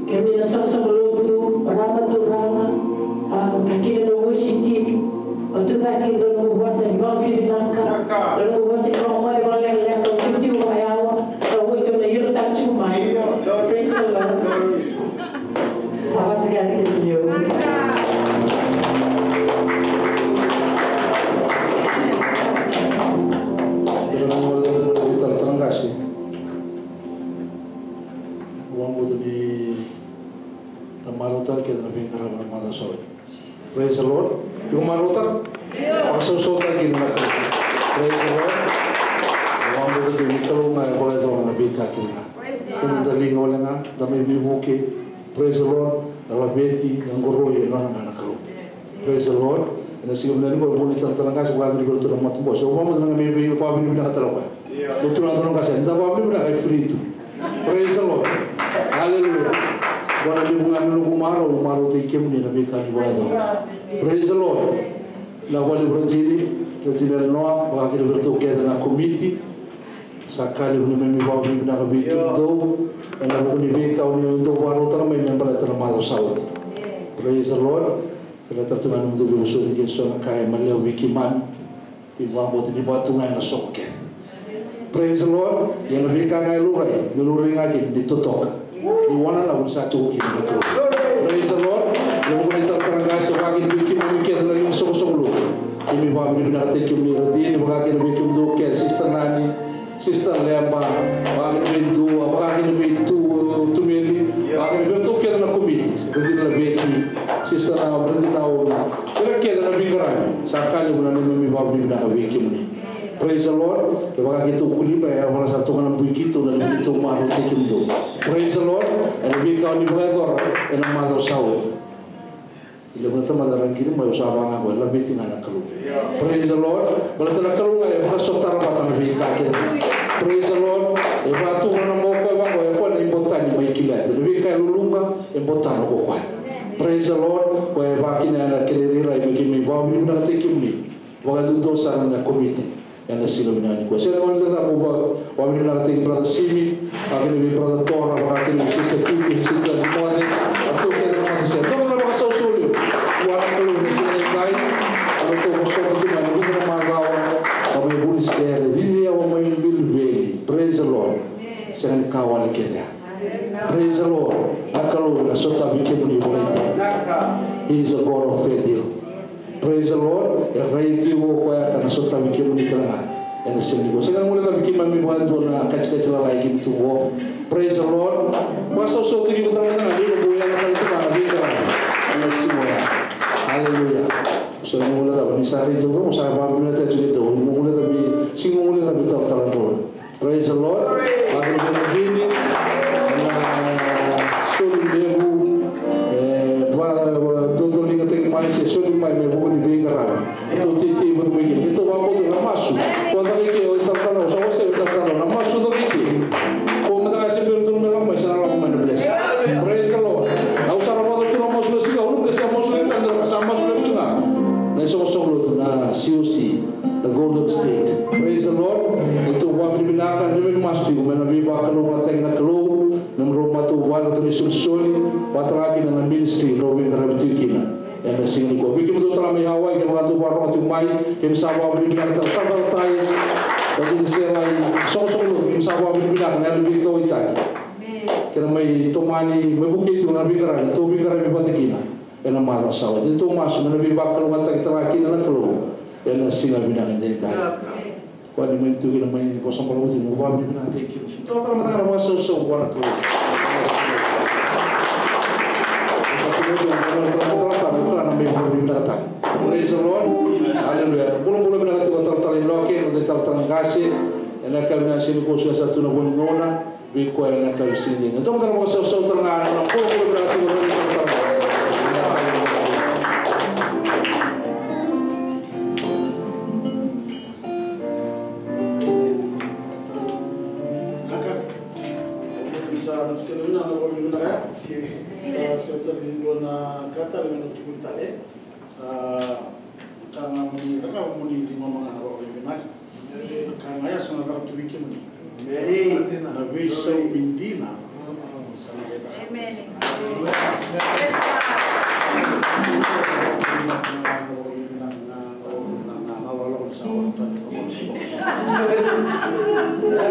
kemuni na soqosoqo lotu, marama, turaga, a, ka kina na worship team. Au tu cake dua noqu vosa ni vakavinavinaka, dua noqu vosa ni vakamoce vakalekaleka, au sega ni tiko vakayawa, au oi dua na ira tale tiko mai. Praise the Lord. Ena gauna oqo, na veitaratara qase, au vakabauta ni da marautaka kece na veiqaravi ena macawa sa oti. Praise the Lord. Iko marautaka? Vakasausautaka kina na Kalou. Praise the Lord. Au vakabauta ni Kalou ga e vakayacora na veika kece ga. Keda da liga wale ga, da mai veivuke. Praise the Lord. Na laveti, na qoroi, e nona ga na Kalou. Praise the Lord. Ena siga vinaka nikua, au via talatala qase, vaka kina vei ratou na matabose. Au vakabauta na qai mai vei, vakavinavinaka tale o koya. Dou tukuna na matabose, da vakavinavinaka, e free tu. Praise the Lord. Hallelujah. Qo na levu ga ni noqu marau, marautaki kemuni ena veika ni vakayacora. Praise the Lord. Na vale vei Rajini, Rajini Elenoa, vaka kina vei ratou kece na komiti. Sa ka levu ni neimami vakavinavinaka vei kemudou ena vuku ni veika o ni dou vakarautaka mai me baleta na macawa sa oti. Praise the Lord. Keda taratara tu ga na nomudou veivosoti kei so na ka e maliwa vei keimami. Keimami vakabauta ni vaka tu ga ena soko kece. Praise the Lord. Ia na veika ga e laurai, ni laurai ga kina, ni totoka. Ni wananavu ni sa tiko kina na Kalou. Praise the Lord. Ia vaka ni talatala qase, vaka kina vei keimami kece na liga ni soqosoqo lotu. Keimami vakavinavinakataki kemuni Radini, vaka kina vei kemudou kece, Sister Nani, Sister Leba, vaka kina vei Dua, vaka kina vei Tu, Tumeli, vaka kina vei ratou kece na komiti. Radini Laveti, Sister na, Radini na Omi. Kei ira kece na veiqaravi. Sa ka levu na neimami vakavinavinaka vei kemuni. Praise the Lord. Kevaka keitou kuliba, e a vaka sa toka na bui keitou na levu ni tou marautaki kemudou. Praise the Lord. Ena veika o ni vakayacora ena macawa sa oti. Levu na tamata ra qiri mai, au sa vaka ga qo, e laveti ga na Kalou. Praise the Lord. Baleta na Kalou ga e vakasotara vata na veika kece. Praise the Lord. E vakatuvana mo koya vaka qo, e koya na ibotani mai Kiliati. Na veika e luluqa, e botana ko koya. Praise the Lord. Koya e vakina na kena irairai me keimami vakavinavinakataki kemuni. Vakadudua sara na komiti ena siga vinaka nikua. Sega ni gauna levu au vakavinavinakataki Brother Simi, vaka kina vei Brother Tora, vaka kina vei Sister Titi, Sister Moce, a ratou kece na matasere. Ratou na vakasausau levu vua na Kalou ena siga nikua. A ratou vosota tu mai na vica na macawa, mai Vunisere, cici yawa mai Biliveli. Praise the Lord. Sega ni ka wale kece ya. Praise the Lord. Na Kalou ena sotavi kemuni vakaidina. He is a God of faith heal. Praise the Lord. E rai tiko o koya ka na sotavi kemuni tale ga ena siga nikua. Sega ni guilecavi keimami vakadua na katikati lalai keimami tu qo. Praise the Lord. Vakasausautaki iko tale mada ga ni ko bau yaga tale tu ga na veiqaravi ena siga oya. Hallelujah. Sega ni guilecavi ni sa rai tiko qo, sa vakavinavinakataki tiko keitou. Ni guilecavi, sega ni guilecavi talatala drona. Praise the Lord. Vaka kina vei Radini, na soli levu, e, va, va, dodoligataki mai se soli mai me vuku ni veiqaravi. Keitou teitei vata mai kina. Keitou vakabauta na masu. Ko caka i ke, o talatala, sa wasea vei talatala, na masu caka i ke. Ko mada ga se bera tu me lako mai, sa na lako mai na blessing. Praise the Lord. Au sa na vata tu na masu na siga, au na sa masu na siga, sa masu na siga. Na isoqosoqo lotu na C O C. Na Golden State. Praise the Lord. Neitou vakavinavinaka, neimami masu tiko mai na veivakalougatataki na Kalou, na nodrau matavuvale, ratou na isolisoli, vata kei na, na ministry, drau veiqaravi tiko kina ena siga nikua. Vei kemudou tale mai Hawaii, kevaka dou vakarorogo tiko mai, keimami sa vakavinavinaka tale, tale, tale, tale, na Viti Selai, soqosoqo lotu, keimami sa vakavinavinaka na yalo veikauwaitaki. Kei na mai tomani, mai vukei tiko na veiqaravi, tou veiqaravi vata kina. Ena macawa sa oti. Neitou masu me na veivakalougatataki tale ga kina na Kalou ena siga vinaka edaidai. Koya ni mai tu kina mai vosa balavu tiko, mo vakavinavinakataki kina. Talatala mada ga na vakasausau vua na Kalou. Praise the Lord. Hallelujah. Bulabula vinaka tiko talatala Inoke, noda talatala qase. Ena yakavi vinaka ni siga nikua, sa tu na vo ni gauna. Vei koya na ka visi ni. Dou mada na vakasausau tale ga na nona bula, bula vinaka tiko na nona tale. Naka. Sa na tikina vinaka na vakavinaka. Sa tale ni dua na ka tale me na tukuni tale. A, ka ga mo ni cakava mo ni ciqoma ga na vakavinavinaka. Ka ga ya sa na caka tu vei kemuni. Emeni. Na veisaumi dina. Sa na caka. Emeni. Praise God.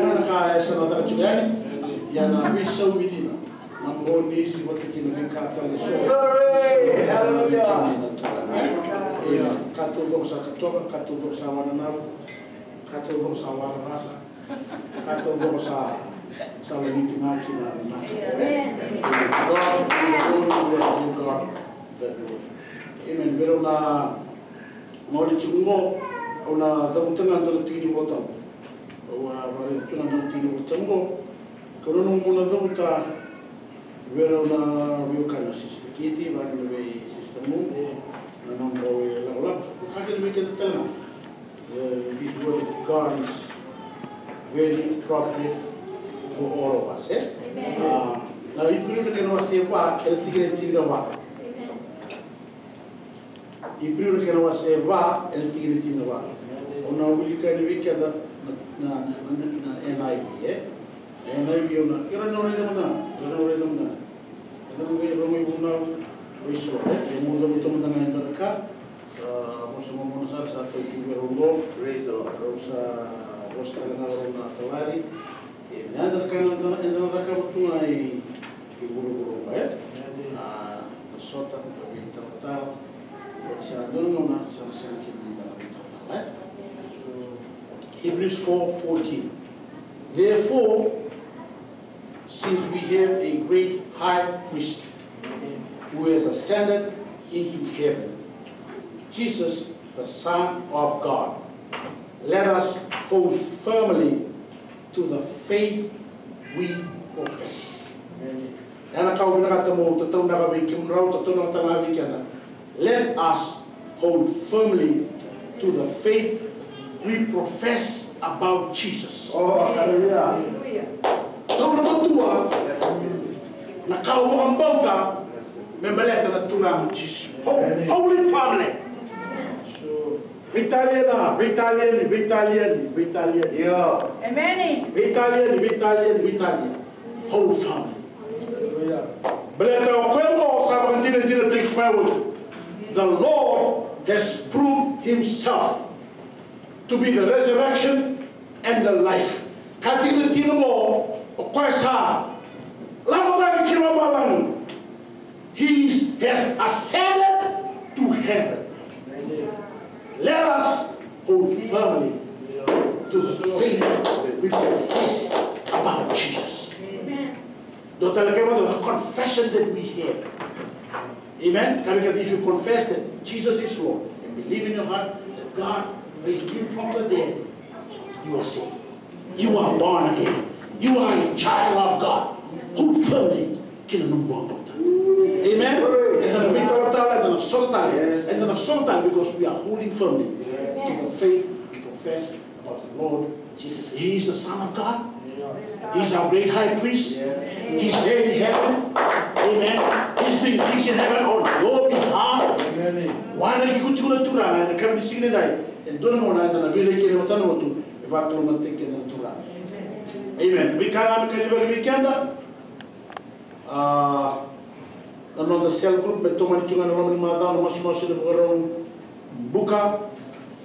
Na ka ya sa na caka tu yani. Ia na veisaumi dina. Na Oni si vata kina veika tale eso. Glory! Hallelujah! Amen. Ka taucoko sa katoka, ka taucoko sa wananavu, ka taucoko sa wararasa, ka taucoko sa, sa laliti ga kina na. Amen. God, God, God, God. Amen. Vei rau na gone tiko qo, au na cavuta ga dua na tiki ni Volatabu. Au a vakaraica tu ga dua na tiki ni Volatabu qo. Kau nanuma meu na cavuta vei rau na veiwekani, Sister Kitty, vaka kina vei Sister Mo, na nodrau ilakolako. Vaka kina vei keda tale ga. Uh, this word of God is very appropriate for all of us, eh? Amen. Uh, na Iperiu na kena wase va, ena tikina e tinikava. Amen. Iperiu na kena wase va, ena tikina e tinikava. Au na wilika yani vei keda na, na, na, na, na N I V, eh? Na N I V au na, kera na raica mada, kera na raica mada. Kera na raica mada, vunau, vei so, eh? Kei muda muda mada ga e dua na ka. Sa vosa momona sara, sa tau tiko vei rau qo. Praise the Lord. Rau sa vosa tale ga rau na kalari. E, na yadra ka na, na, na, na cakava tu ga i, i vuravura oqo, e? Amen. A, na sota, na veitalatala. Oti sa dua na gauna, sa na sega kina ni da na veitalatala, e? So, Hebrews four fourteen. Therefore, since we have a great high priest who has ascended into heaven, Jesus, the Son of God, let us hold firmly to the faith we profess. Amen. Ena ka au vinakata mo tataunaka vei kemudrau, tataunaka tale ga vei keda. Let us hold firmly to the faith we profess about Jesus. Oh, hallelujah. Taura matua na ka au vakabauta me baleta na Turaga o Jisu. Ho-, amen. Holy family. Veitalia na, veitalia ni, veitalia ni, veitalia ni. Io. Amen. Veitalia ni, veitalia ni, veitalia ni. Whole family. Hallelujah. Baleta o koya qo sa vakadinadinataki koya voli. The Lord has proved himself to be the resurrection and the life. Ka tiko na tina qo, o koya sa lako cake ki lomalagi. He has ascended to heaven. Let us hold firmly to the faith we confess about Jesus. Amen. Dua tale kena, the confession that we have. Amen. Kaya vei keda, if you confess that Jesus is Lord and believe in your heart that God raised him from the dead, you are saved. You are born again. You are a child of God. Hold firmly kina nomu vakabauta. Amen. Eda na veitalatala, eda na sota tale, eda na sota tale because we are holding firmly to the faith we confess about the Lord Jesus. He is the Son of God. He is our great high priest. He is there in heaven. Amen. He is doing things in heaven on your behalf. Amen. Vua na iko tiko na Turaga ena yakavi ni siga nidai. E dua na gauna eda na veilakoyaki ena matana lotu, e vakalougatataki keda na Turaga. Amen. Veika ga me kacivaki vei keda. A, na noda cell group me tomani tiko ga ena loma ni macawa na masumasu ena vakarau buka.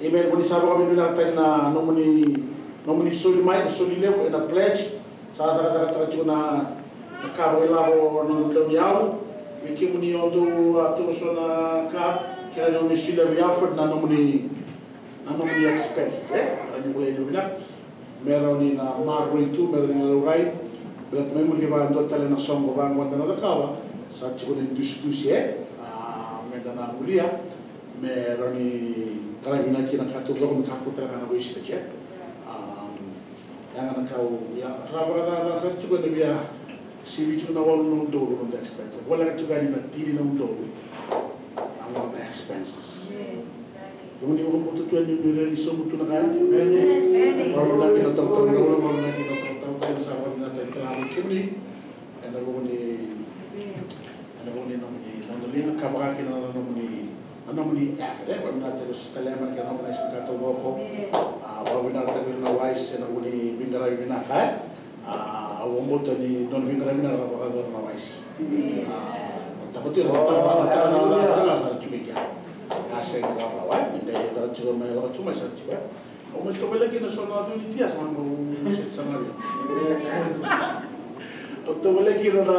Amen. Ko ni sa vakavinavinakataki na nomuni, nomuni soli mai, na soli levu ena pledge. Sa cakacakataka tiko na, na ka vakailavo na noda dauniyau. Vei kemuni o dou a tau so na ka, kei na nomuni solia vei Alfred na nomuni, na nomuni expenses, e? Rawa ni volai vinaka. Me rawa ni na maroroi tu, me rawa ni na laurai. Baleta mai muri kevaka e dua tale na soqo vaqo eda na cakava, sa tiko na idusidusi, e? A, meda na muria. Me rawa ni qaravi vinaka kina ka taucoko me kakua tale ga na wastage, e? A, ya ga na ka au, ia, ra vakacacana sara tiko ena via sivi tiko na walu na udolu na noda expenses. Voleka tiko yani na tini na udolu na noda expenses. Kemuni vakabauta tu yani ni rawa ni sobu tu na ka ya. Amen. Vakavinavinaka kina talatala Raula, vakavinavinaka kina talatala Raula, sa vakavinavinaka tale ga vei kemuni. Ena vuku ni, ena vuku ni nomuni, nomuni liga ka vaka kina na nomuni, na nomuni effort, e, vakavinavinaka tale Sister Lemon kei na organization ka taucoko. A, vakavinavinaka tale na Wise, ena vuku ni veiqaravi vinaka, e. A, au vakabauta ni dua na veiqaravi vinaka na vakayacora na Wise. A, tabati na, tabati na, na, na, na, sa na tiko i kea. A, sega ni rawa, e, ni dai, dai tiko mai, dai tiko mai, sa tiko, e. Au mai tovolea kina so na unit ya, sa bau set sa na via. Au tovolea kina na,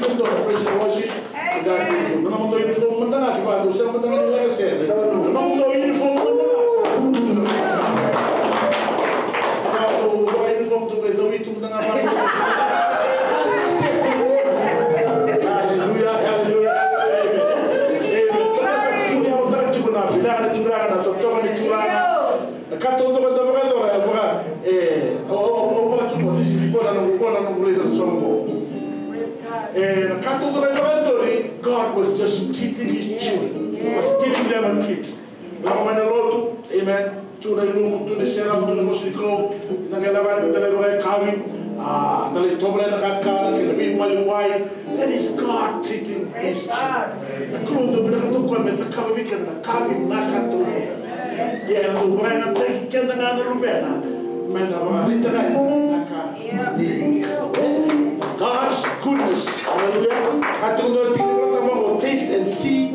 Praise the Lord, praise and worship. Amen. Na nomudou uniform mada ga, kevaka dou sega mada ga ni leqa sere. Na nomudou uniform mada ga sa. Dou uniform tu vei dou itu mada ga. Hallelujah, hallelujah, hallelujah. Amen. Amen. Sa kua ni yaco tale tiko na vinaka ni Turaga, na totoka ni Turaga. Na ka taucoko eda vakayacora, e vaka, e, au, au, au vaka tiko, this is, qo na noqu, qo na noqu raica na soqo. E, na ka taucoko e vakayacori, God was just treating his children. He was giving them a treat. Lako mai na lotu, amen. Tu na ilumu, tu na serau, tu na vosa ni Kalou. Na qai lako mai na veitacini vakayakavi. A, na lai tovolea na kakana, kei na veimaliwai. That is God treating his children. Na Kalou dau vinakata o koya me cakava vei keda na ka vinaka tu. Ia ena dau vakayagataki keda ga na Luvena meda vakaraitaka na ka ni God's goodness. Hallelujah. Ka tiko dua tiko na tamata, taste and see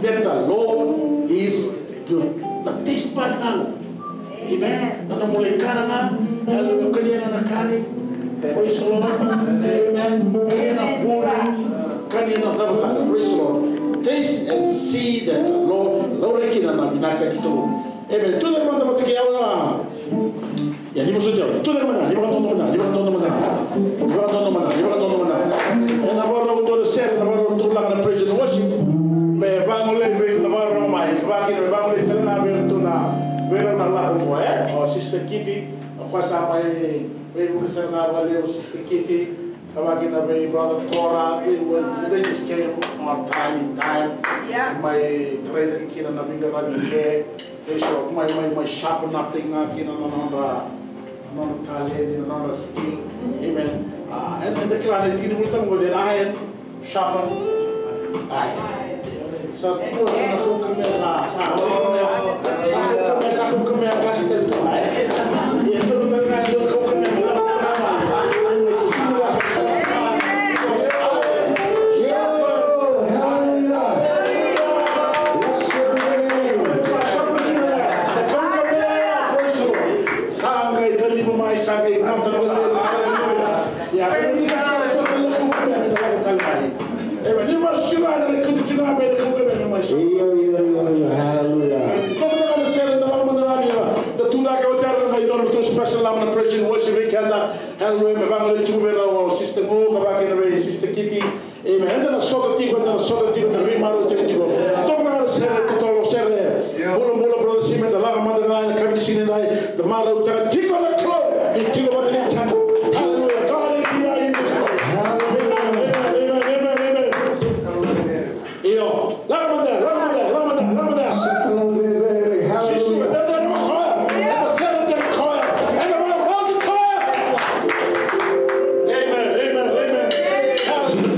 that the Lord is good. Na taste bud ga. Amen. Na nomu lai kana ga. Hallelujah. Kania na kari. Praise the Lord. Amen. Kania na bure. Kania na cava tale. Praise the Lord. Taste and see that the Lord. Laurai kina na vinaka ni Kalou. Amen. Tucake mada vata kei au. Ia, ni vosoti au. Tucake mada, ni vakadodo mada, ni vakadodo mada. Ni vakadodo mada, ni vakadodo mada. Ena vakarau dua na sere, na vakarau dua na praise and worship. Me vagolei vei ira na vakarau mai, ka vaka kina me vagolei tale ga vei iratou na, vei ira na lako qo, e? O Sister Kitty, o koya sa mai veivuke sara ga vakalevu, Sister Kitty. Ka vaka kina vei Brother Tora, they were, they just came on time, in time. Yeah. Mai tarai cake kina na veiqaravi ke. Eso, mai, mai, mai sharpen up tale ga kina na nodra, na nodra talent, na nodra skill. Amen. A, eda, eda kila na itikotiko ni iron sharpen iron. Sa tu eso na kaukamea, sa, sa kaukamea, sa kaukamea, sa kaukamea, sa kaukamea, sa kaukamea. Ia, tu na tale ga e dua na kaukamea. Sa qai caliva mai, sa qai gata na vale. Ia, e, ni masu tiko ga, ni kauta tiko ga mai na kaukamea mai. Io, io, io, io, hallelujah. Ko mada ga na sere, da lako mada ga ni da tucake oti, era na qai dua na tu special lako na praise and worship vei keda. Hallelujah, me vagolei tiko vei rau o Sister Mo, ka vaka kina vei Sister Kitty. Amen. Eda na sota tiko, eda na sota tiko, eda na veimarautaki tiko. Toka ga na sere totolo, sere bulabula, brother Sime, da lako mada ga ena yakavi ni siga nidai, da marautaka tiko na Kalou ni tiko vata kei keda. Hallelujah. God is here in this place. Amen, amen, amen, amen, amen. Io. Lako mada, lako mada, lako mada, lako mada. Hallelujah. Amen, amen, amen.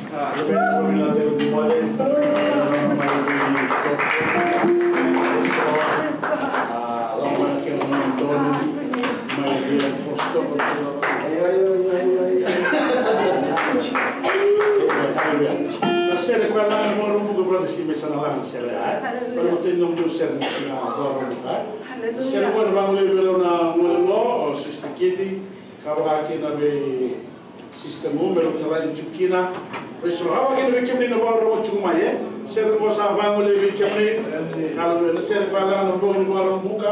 Na sere koya laga na Vakaraubuka, brother Sime, sa na laga na sere ya, e? Hallelujah. Koya na matai ni nomu sere na Vakaraubuka, e? Hallelujah. Sere koya na vagolei vei rau na gone qo, o Sister Kiti, ka vaka kina vei Sister Mu, me rau tarai tiko kina. Praise the Lord. Ka vaka kina vei kemuni na vakarorogo tiko mai, e? Sere qo sa vagolei vei kemuni. Hallelujah. Na sere koya laga na bogi ni Vakaraubuka.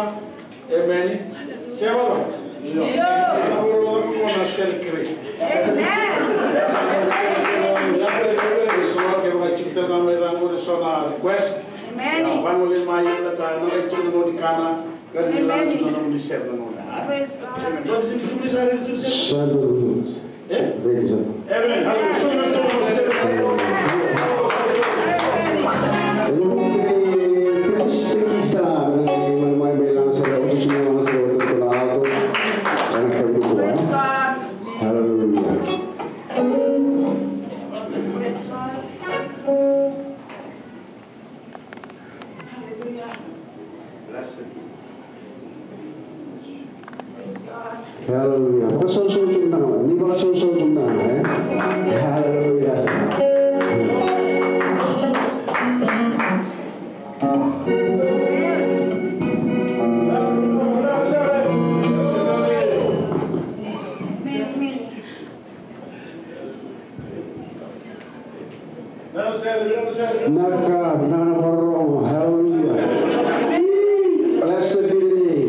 Emeni. Se vaka. Io. Na vakarorogo tiko na sere kerei. Amen. Praise the Lord. Kevaka e tiko tale ga mai ra qori eso na request. Amen. Ia, vagolei mai, ia, baleta na qai tiko na gauna ni kana. Praise God. Amen. Amen. Hallelujah. Hallelujah. Hallelujah. Vakasausau tiko na, ni vakasausau tiko na, e? Hallelujah. Na ka, na, na vakarorogo. Hallelujah. Blessed be the name.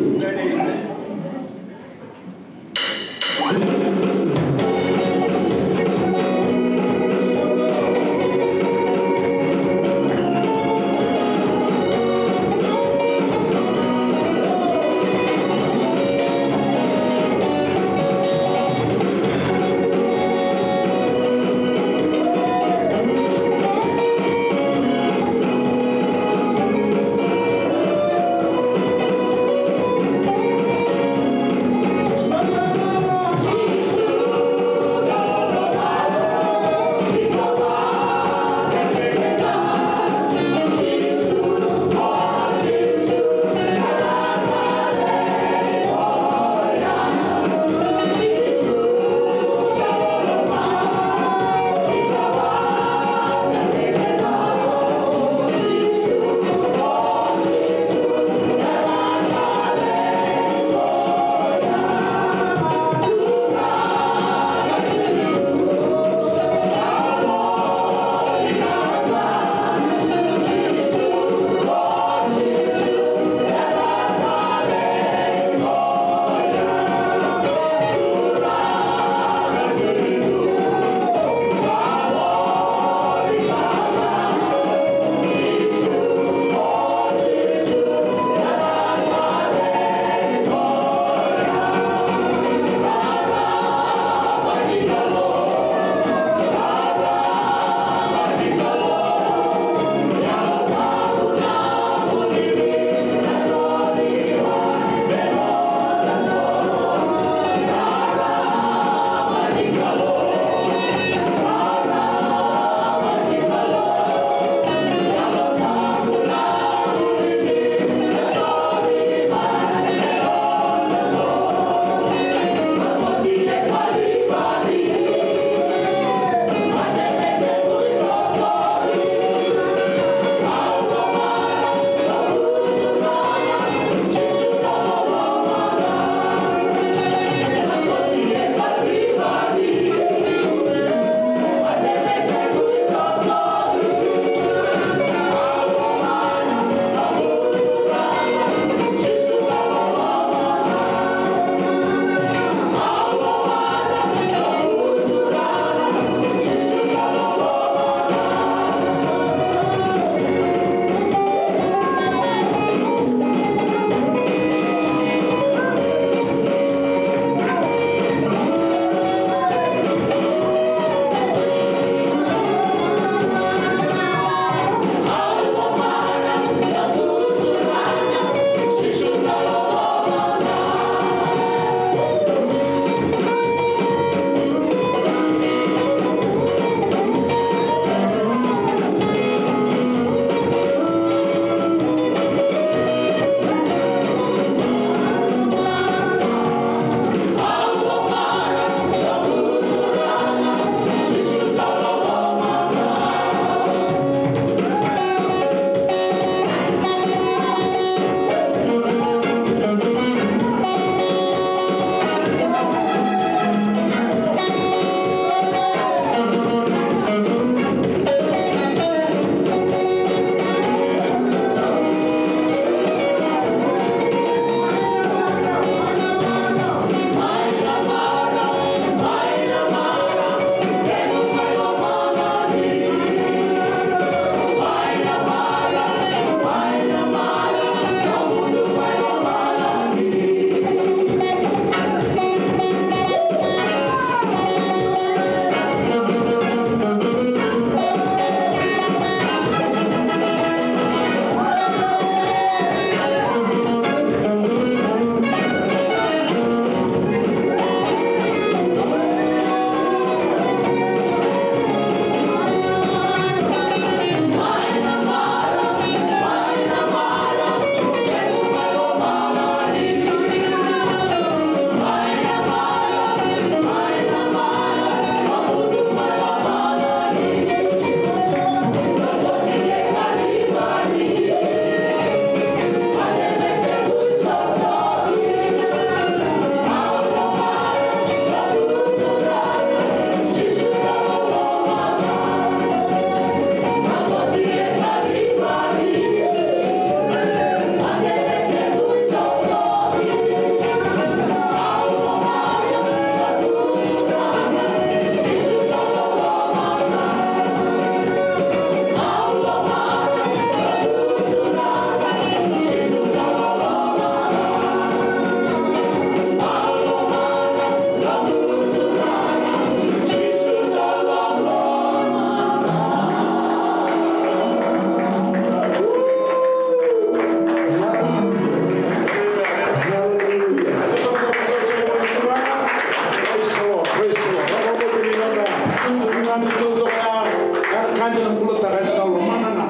Bulataka eda na lomana ga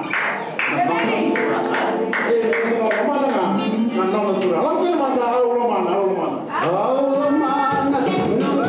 na nona Turaga. E, eda na lomana ga na nona Turaga. Lako tale mada, au lomana, au lomana. Au lomana, na Turaga.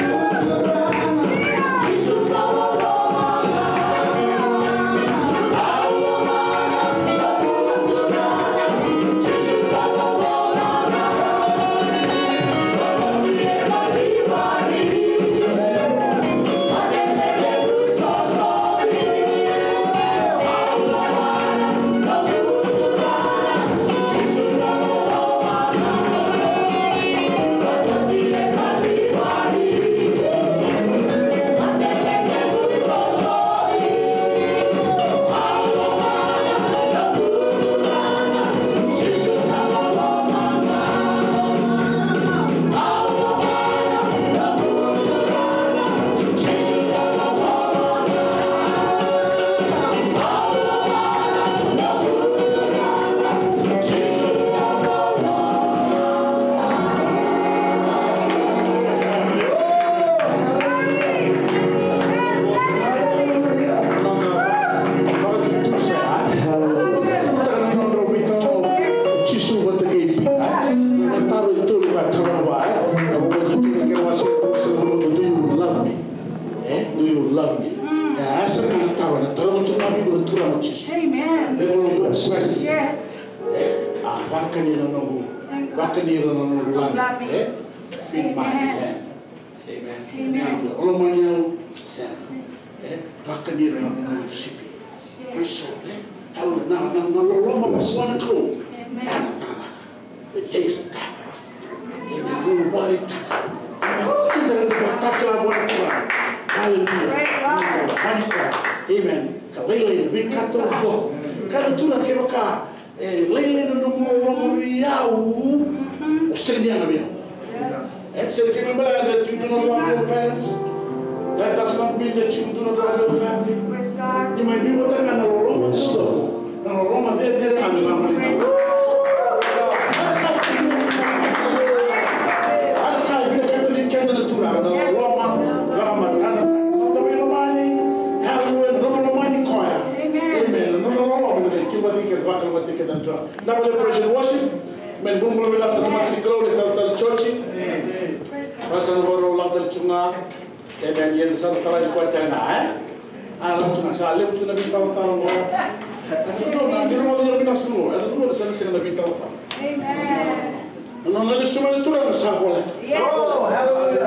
Jisu vata kei Pita, e? Na taro e tolu ka taroga vua, e? Na vakatukuni kena wase ruasagavulu, "Do you love me?" E? "Do you love me?" E, a sara ga na taro, na taro ga tiko ga vei iko na Turaga o Jisu. Amen. Level of your presence. Yes. E? A, vakani ira na noqu, vakani ira na noqu lami. E? Feed my lamb. Amen. Amen. O lomani au, sega. E, vakani ira na noqu sipi. Praise the Lord, e? Au na, na, na loloma vua na Kalou. Amen. Na, na, na. It takes effort. Amen. Mo vakaraitaka. Amen. Eda na vakatakila vua na Kalou. Hallelujah. Praise God. Amen. Lomani koya. Amen. Ka lailai na veika taucoko. Kaya na Turaga, kevaka e lailai na nomu loloma vei au, o sega ni yaga vei au. E, sega ni kena ibalebale that you do not love your parents. That does not mean that you do not love your family. Ni mai biu vata ga na loloma taucoko, na loloma cecere ga me lomani. A na ka e vinakata vei keda na Turaga, na loloma vakamatana. Na noda veilomani, hallelujah, na noda lomani koya. Amen. Na noda loloma, na ka e tu vata kei keda, vakalougatataki keda na Turaga. Na vale praise and worship. Amen. Bulabula vinaka na tamata ni Kalou, na italatala Joji. Vaka sa na vakarau lako tale tiko ga. Amen. Ia sa na talai koya tale ga, e? A, lako tiko ga, sa levu tiko na veitalatala qo. Ni rogoca vinaka sa qo, e, sa na sega na veitalatala. Amen. Na nona lesu mai na Turaga sa voleka.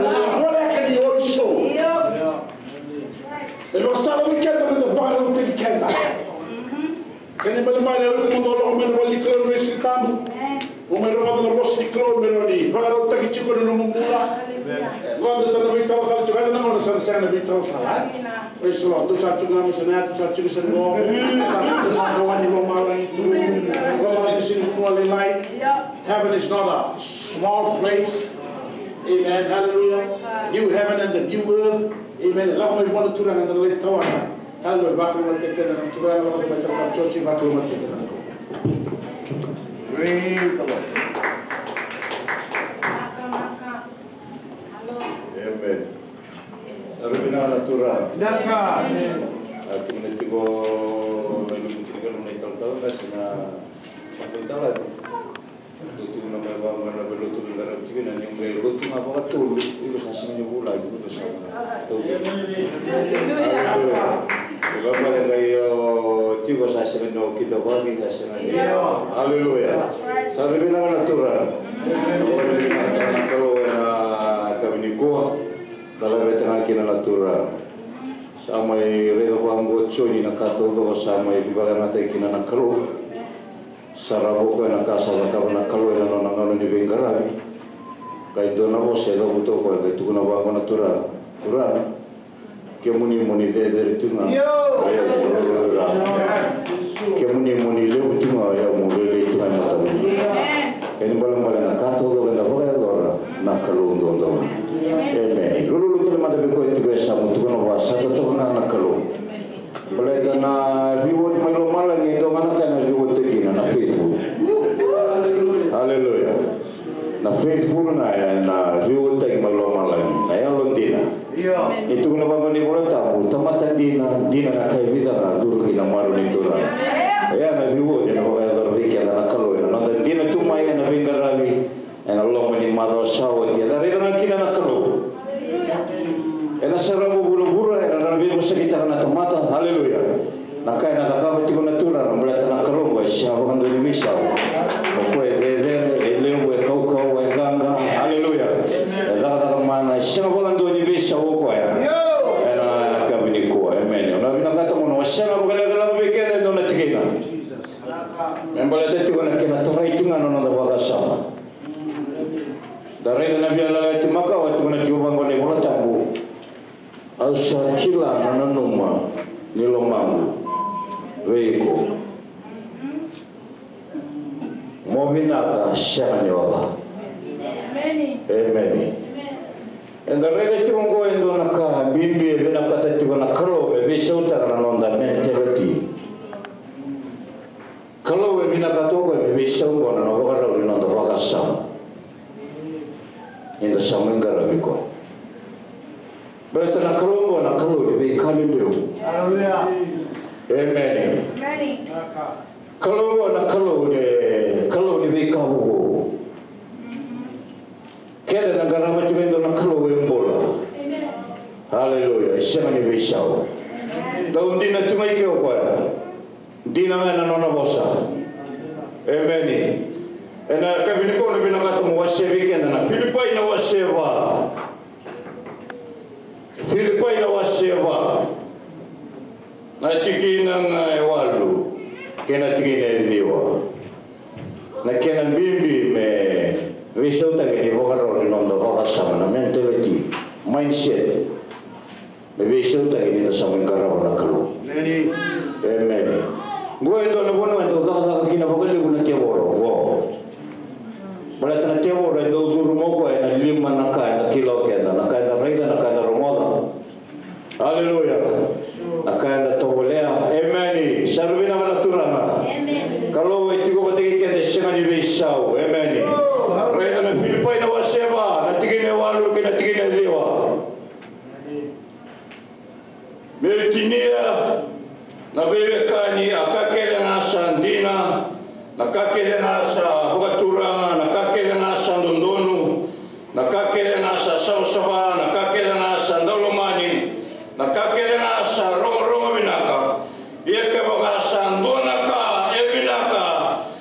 Sa voleka ni oi so. E vakasala vei keda meda vakarautaki keda. Kena ibalebale, o iko mo dou lako mai na vale ni Kalou, na veisiga tabu. Mo mai rogoca na vosa ni Kalou, me rawa ni vakarautaki tiko na nomu bula. E, qo da sa na veitalatala tiko, eda na gauna sa na sega na veitalatala, e? Praise the Lord. Dou sa tiko ga mai, sa na yatu, sa tiko, sa na qo. Sa, sa tawani lomalagi tu. Lomalagi sega ni vanua lailai. Heaven is not a small place. Amen. Hallelujah. New heaven and the new earth. Amen. Lako mai vua na Turaga, da na lai tawana. Hallelujah. Vakalougatataki keda na Turaga, vakalougatataki keda na Turaga. Praise the Lord. Amen. Sa rui vinaka na Turaga. Vinaka. A tukuna tiko na italatala, na italatala, na italatala. Dou tukuna mai vaqo na veilotu veiqaravi tiko kina, ni qai lotu ga vakatolu, iko sa sega ni vulagi, iko sa tauvimate. Aleluya. E vaka me qai o tiko sa sega ni o kidavaki, sa sega ni. Aleluya. Sa rui vinaka na Turaga. Na vakavinavinakataka na Kalou ena yakavi nikua. Da laveta ga kina na Turaga. Sa mai raica vaqo o Joni na ka taucoko sa mai vakayagataki kina na Kalou. Sa rawa o koya na ka sa cakava na Kalou ena nona gauna ni veiqaravi. Qai dua na vosa e cavuta o koya, qai tukuna vaqo na Turaga, Turaga, kemuni mo ni cecere tu ga. Io. Kemuni mo ni levu tu ga, o yau mo lailai tu ga e matamuni. Kena ibalebale na ka taucoko eda vakayacora, na Kalou duadua ga. Emeni. Lululu tale mada vei koya tiko e yasamu, tukuna vua sa totoka ga na Kalou. Baleta na reward mai lomalagi, e dua ga na ka ena reward-taki kina, na faithful. Aleluya. Na faithful ga ena reward-taki mai lomalagi, na yalodina. Ni tukuna vaqo na iVola Tabu, tamata dina, dina na ka e vica ga, curu ki Cakava tiko na Turaga, baleta na Kalou oqo e sega vakadua ni veisau. O koya e cecere, e levu, e kaukauwa, e qaqa. Aleluya. E cakacaka mana, e sega vakadua ni veisau o koya. Ena yakavi nikua, emeni. Au na vinakata mo na wasea vakalekaleka vei keda e dua na tikina me baleta tiko na kena tarai tiko ga na noda vakasama. Da raica na Veiyalayalati Makawa, tukuna tiko vaqo na iVola Tabu. Au sa kila na nanuma ni lomaqu vei iko. Mo vinaka, sega ni oca. Emeni. Eda raica tiko oqo e dua na ka bibi e vinakata tiko na Kalou me veisautaka na noda mentality. Kalou e vinakata o koya me veisau oqo na vakarau ni noda vakasama. Ni da sa mai qaravi koya. Baleta na Kalou oqo na Kalou ni veika lelevu. Aleluya. Emeni. Emeni. Kalou oqo na Kalou ni, Kalou ni veika vovou. Keda da qarava tiko e dua na Kalou e bula. Aleluya. E sega ni veisau. Dau dina tu ga i ke o koya. Dina ga na nona vosa. Emeni. Ena yakavi nikua au na vinakata mo wasea vei keda na Filipai na wase va. Filipai na wase va, na tikina ga e walu kei na tikina e ciwa. Na kena bibi me veisautaki ni vakarau ni noda vakasama, na mentality, mindset. Me veisautaki ni da sa mai qarava na Kalou. Emeni. Emeni. Qo e dua na vanua e dau cakacaka kina vakalevu na tevoro qo. Baleta na tevoro e dau curu mai o koya ena lima na ka eda kila o keda, na ka eda raica, na ka eda rogoca. Aleluya. Na ka eda tovolea. Emeni. Sa rui vinaka na Turaga. Emeni. Kalou e tiko vata kei keda, e sega ni veisau. Emeni. Raica na Filipai na wase va, na tikina e walu kei na tikina e ciwa. Meu tinia na veiwekani, a ka kece ga sa dina, na ka kece ga sa vakaturaga, na ka kece ga sa dodonu, na ka kece ga sa savasava, na ka kece ga sa daulomani, na ka kece ga sa rogorogo vinaka. Ia kevaka sa dua na ka e vinaka,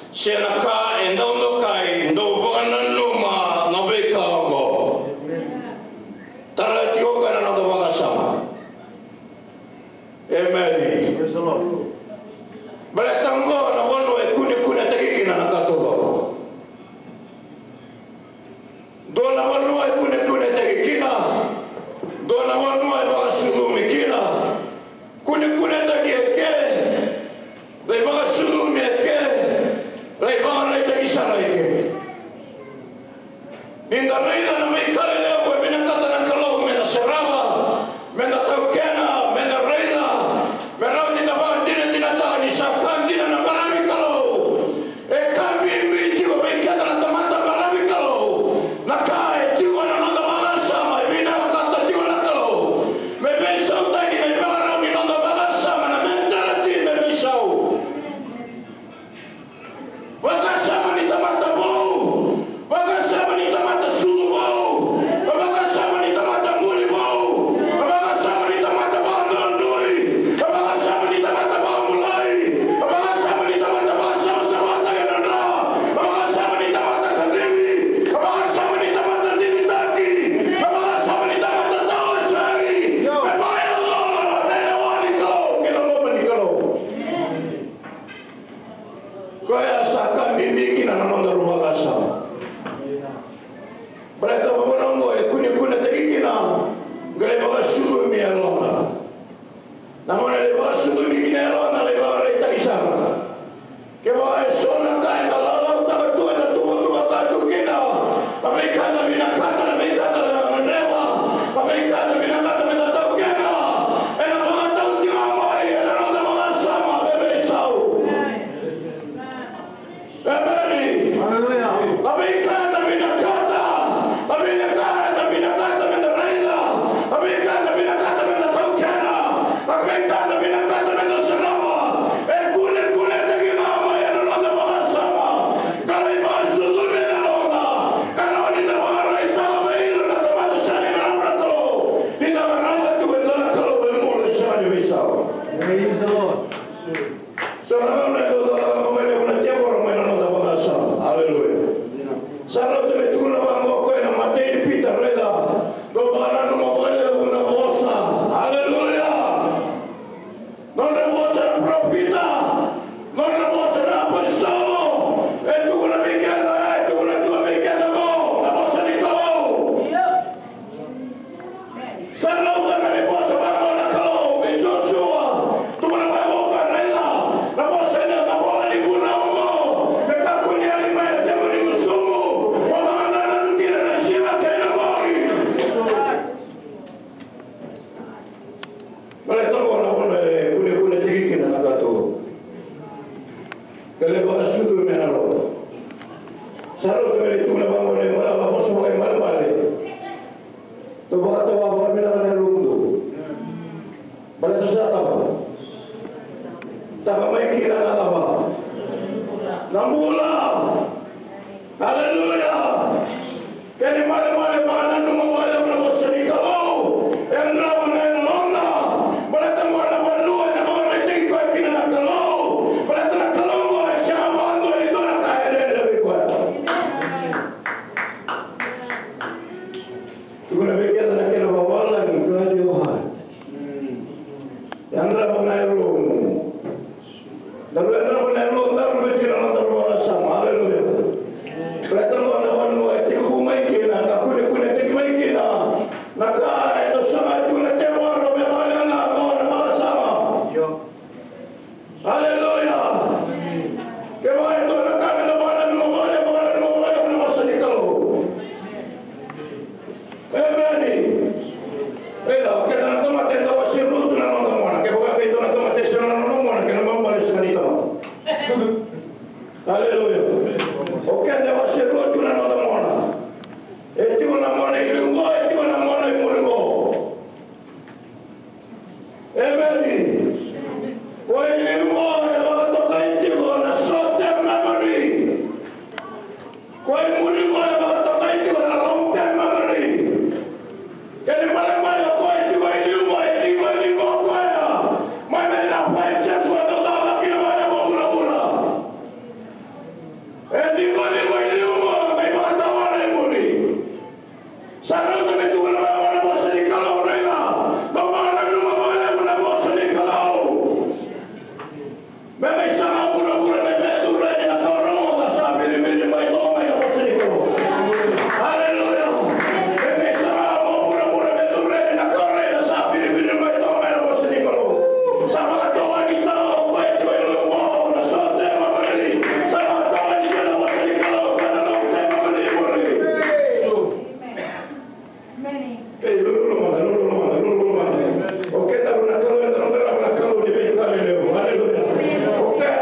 se na ka e dau dokai, dou vakananuma na veika oqo. Tara tiko ga na noda vakasama. Emeni. Praise the Lord. Baleta oqo na vanua e kunekunetaki kina na ka taucoko. Dua na vanua e kunekunetaki kina, dua na vanua e vakasucumi kina. Kunekunetaki eke, lai vakasucumi eke, lai vakaraitaki sara eke. Ni da raica na veika lelevu e vinakata na Kalou me da sarava, me da taukena, me da raica, me rawa ni da vakadinadinataka ni sa ka dina na qaravi Kalou. E ka bibi tiko vei keda na tamata qaravi Kalou. Na ka e tiko na noda vakasama, e vinakata tiko na Kalou me veisautaki na ivakarau ni noda vakasama, na mentality me veisau. Vakasama ni tamata vou, vakasama ni tamata sucu vou, vakasama ni tamata buli vou, vakasama ni tamata vakadodonui, vakasama ni tamata vakabulai, vakasama ni tamata vakasavasavataki na dra, vakasama ni tamata kacivi, vakasama ni tamata digitaki, vakasama ni tamata tawasei. Me vakayacora na lewa ni Kalou kei na loma ni Kalou. Koya sa ka bibi kina na nodaru vakasama. Baleta vavuna oqo e kunekunetaki kina, qai lai vakasucumi e yalona. Na gauna e lai vakasucumi kina e yalona, lai vakaraitaki sara. Kevaka e so na ka eda lalautaka tu, eda tuvatuvaka tu kina, na veika eda vinakata, na veika eda gadreva, na veika eda vinakata meda taukena, ena vakatau tiko mai ena noda vakasama me veisau. Emeni. Aleluya. Na veika eda vinakata, na veika eda vinakata meda raica, na veika eda vinakata meda taukena, na veika eda vinakata meda sarava, e kunekunetaki ga mai ena noda vakasama, ka lai vakasucumi ena loma, ka rawa ni da vakaraitaka vei ira na tamata sega ni qarava na Kalou ni da qarava tiko e dua na Kalou e bula, e sega ni veisau. Praise the Lord. So na gauna e dau cakacaka vakalevu na tevoro mai na noda vakasama. Aleluya. Sa rauta me tukuna vaqo o koya na imatai ni Pita, raica. Dou vakananuma vakalevu na vosa. Aleluya. Nodra vosa na parofita. Nodra vosa na apositolo. E tukuna vei keda, e tukuna tu vei keda qo na vosa ni Kalou. Sa rauta me vosa vaqo na Kalou vei Josua. Tukuna vaqo, raica, na vosa ni, na vola ni vunau oqo, me kakua ni yali mai na tevoro ni gusumu. Mo vakanananu kina na siga kei na bogi. Baleta qo na vanua e kunekune tiko kina na ka tu. Ka lai vakasucu mai na rogo. Sa rauta me lai tukuna vaqo na ibalebale, vosa vakaibalebale. Tou vakatawa vakavinaka na yalomudu. Baleta sa cava? Taka mai kina na cava? Na bula. Aleluya. Kena ibalebale, vakananuma vakalevu na vosa ni Kalou. E yadrava na yaloda. Baleta qo na vanua ena vakaraitaki koya kina na Kalou. Baleta na Kalou qo e sega vakadua ni dua na ka e dredre vei koya. Tukuna vei keda na kena vavalagi, guard your heart. Yadrava na yalomu. Daru yadrava na yalodaru vei keda na nodaru vakasama. Aleluya. Baleta qo na vanua e tekivu mai kina, ka kunekune tiko mai kina na ka e dau saga tiko na tevoro me vakaleqa qo na vakasama. Aleluya. Kevaka e dua na ka me da vakananuma vakalevu, vakananuma vakalevu na vosa ni Kalou. Emeni. Raica, o keda na tamata eda wasei rua tu na noda mona. Kevaka e dua na tamata e sega na nona mona, kena ibalebale sega ni tamata. Aleluya. O keda e wasei rua tu na noda mona. E tiko na mona i liu qo, e tiko na mona i muri qo. Emeni. Ko i liu qo e vakatokai tiko na short term memory. Ko i muri qo e vakatokai tiko na long term memory. Kena ibalebale ko i tiko i liu qo e ciqociqo o koya mai na five, six, one, taucoko kina vale vuravura. E ciqociqo i liu qo me vakatawana i muri. Sa rauta me tukuna vaqo na vosa ni Kalou, raica. Dou vakananuma vakalevu na vosa ni Kalou. Me qai saga vuravura me vecura yani na ka o rogoca, sa viriviri mai toka mai na vosa ni Kalou. Aleluya. Me qai saga vuravura me cura yani na ka o raica, sa viriviri mai toka mai na vosa ni Kalou. Sa vakatawani tale o koya e tiko e loma na short term memory. Sa vakatawani tale na vosa ni Kalou ka na long term memory. Ei, lululu mada, lululu mada, lululu mada. O kedaru na Kalou, eda na qarava na Kalou ni veika lelevu. Aleluya. O keda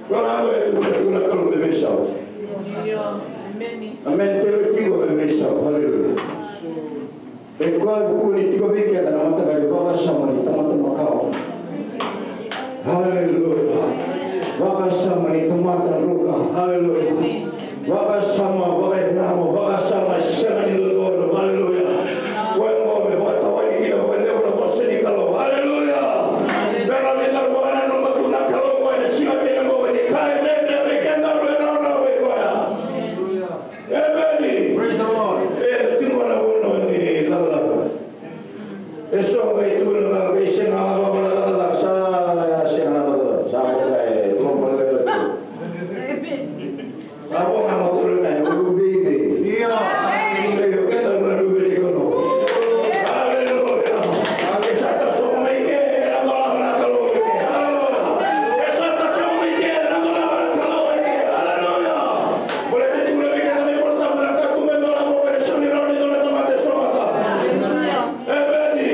Koya gona e tukuna tiko na Kalou me veisau. Io. Emeni. Emeni, tale tiko me veisau. Haleluya. E koya e vuku ni tiko vei keda na mataqali vakasama ni tamata makawa. Haleluya. Vakasama ni tamata druka. Haleluya. Vakasama, vakayago, vakasama e sega ni dodonu. Haleluya. Koya gona me vakatawani kina vakalevu na vosa ni Kalou. Haleluya. Me rawa ni daru vakananuma tu na Kalou koya ena siga kei na bogi ni ka e dredre vei kedaru e rawarawa vei koya. Emeni. Praise the Lord. E tiko na vanua ni cakacaka. E so qai tukuna ga qai sega na cakacaka, sa sega na cakacaka, sa vo ga e loma levu tu. Sa vo ga na toro ga ni ulu vei. Io. Io, keda na ulu vei kono. Haleluya. E sa ta so mai ke na dolava na Kalou ke. Haleluya. E sa ta so mai ke na dolava na Kalou ke. Haleluya. Baleta e tukuna vei keda na iVolatabu na ka tu me dolava ko e sega ni rawa ni dua na tamata e somata. Emeni.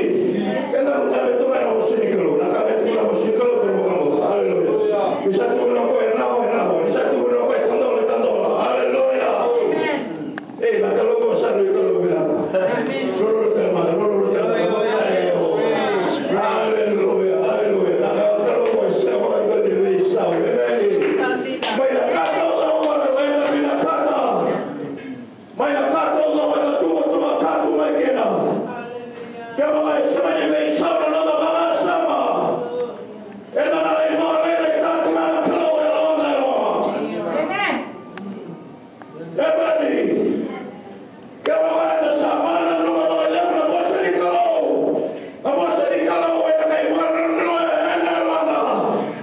Keda na ka me tukuna na vosa ni Kalou. Na ka me tukuna na vosa ni Kalou, Kalou vakabauta. Haleluya. Ni sa tukuna o koya e rawa, e rawa. Ni sa tukuna o koya e tadola, e tadola. Haleluya. E, na Kalou qo sa rui Kalou vinaka. Lolo tale mada, lolo tale mada. Haleluya, haleluya. Na Kalou qo e sega vakadua ni veisau. Emeni. Mai na ka taucoko, mai na vinakata. Mai na ka taucoko ena tuvatuva ka tu mai kina. Kevaka e sega ni veisau na noda vakasama, eda na lai vakaraica tiko na Kalou e loma, e loma. Amen. Emeni. Kevaka eda sa vakananuma vakalevu na vosa ni Kalou, na vosa ni Kalou ena qai vakadrodroya ena yaloda.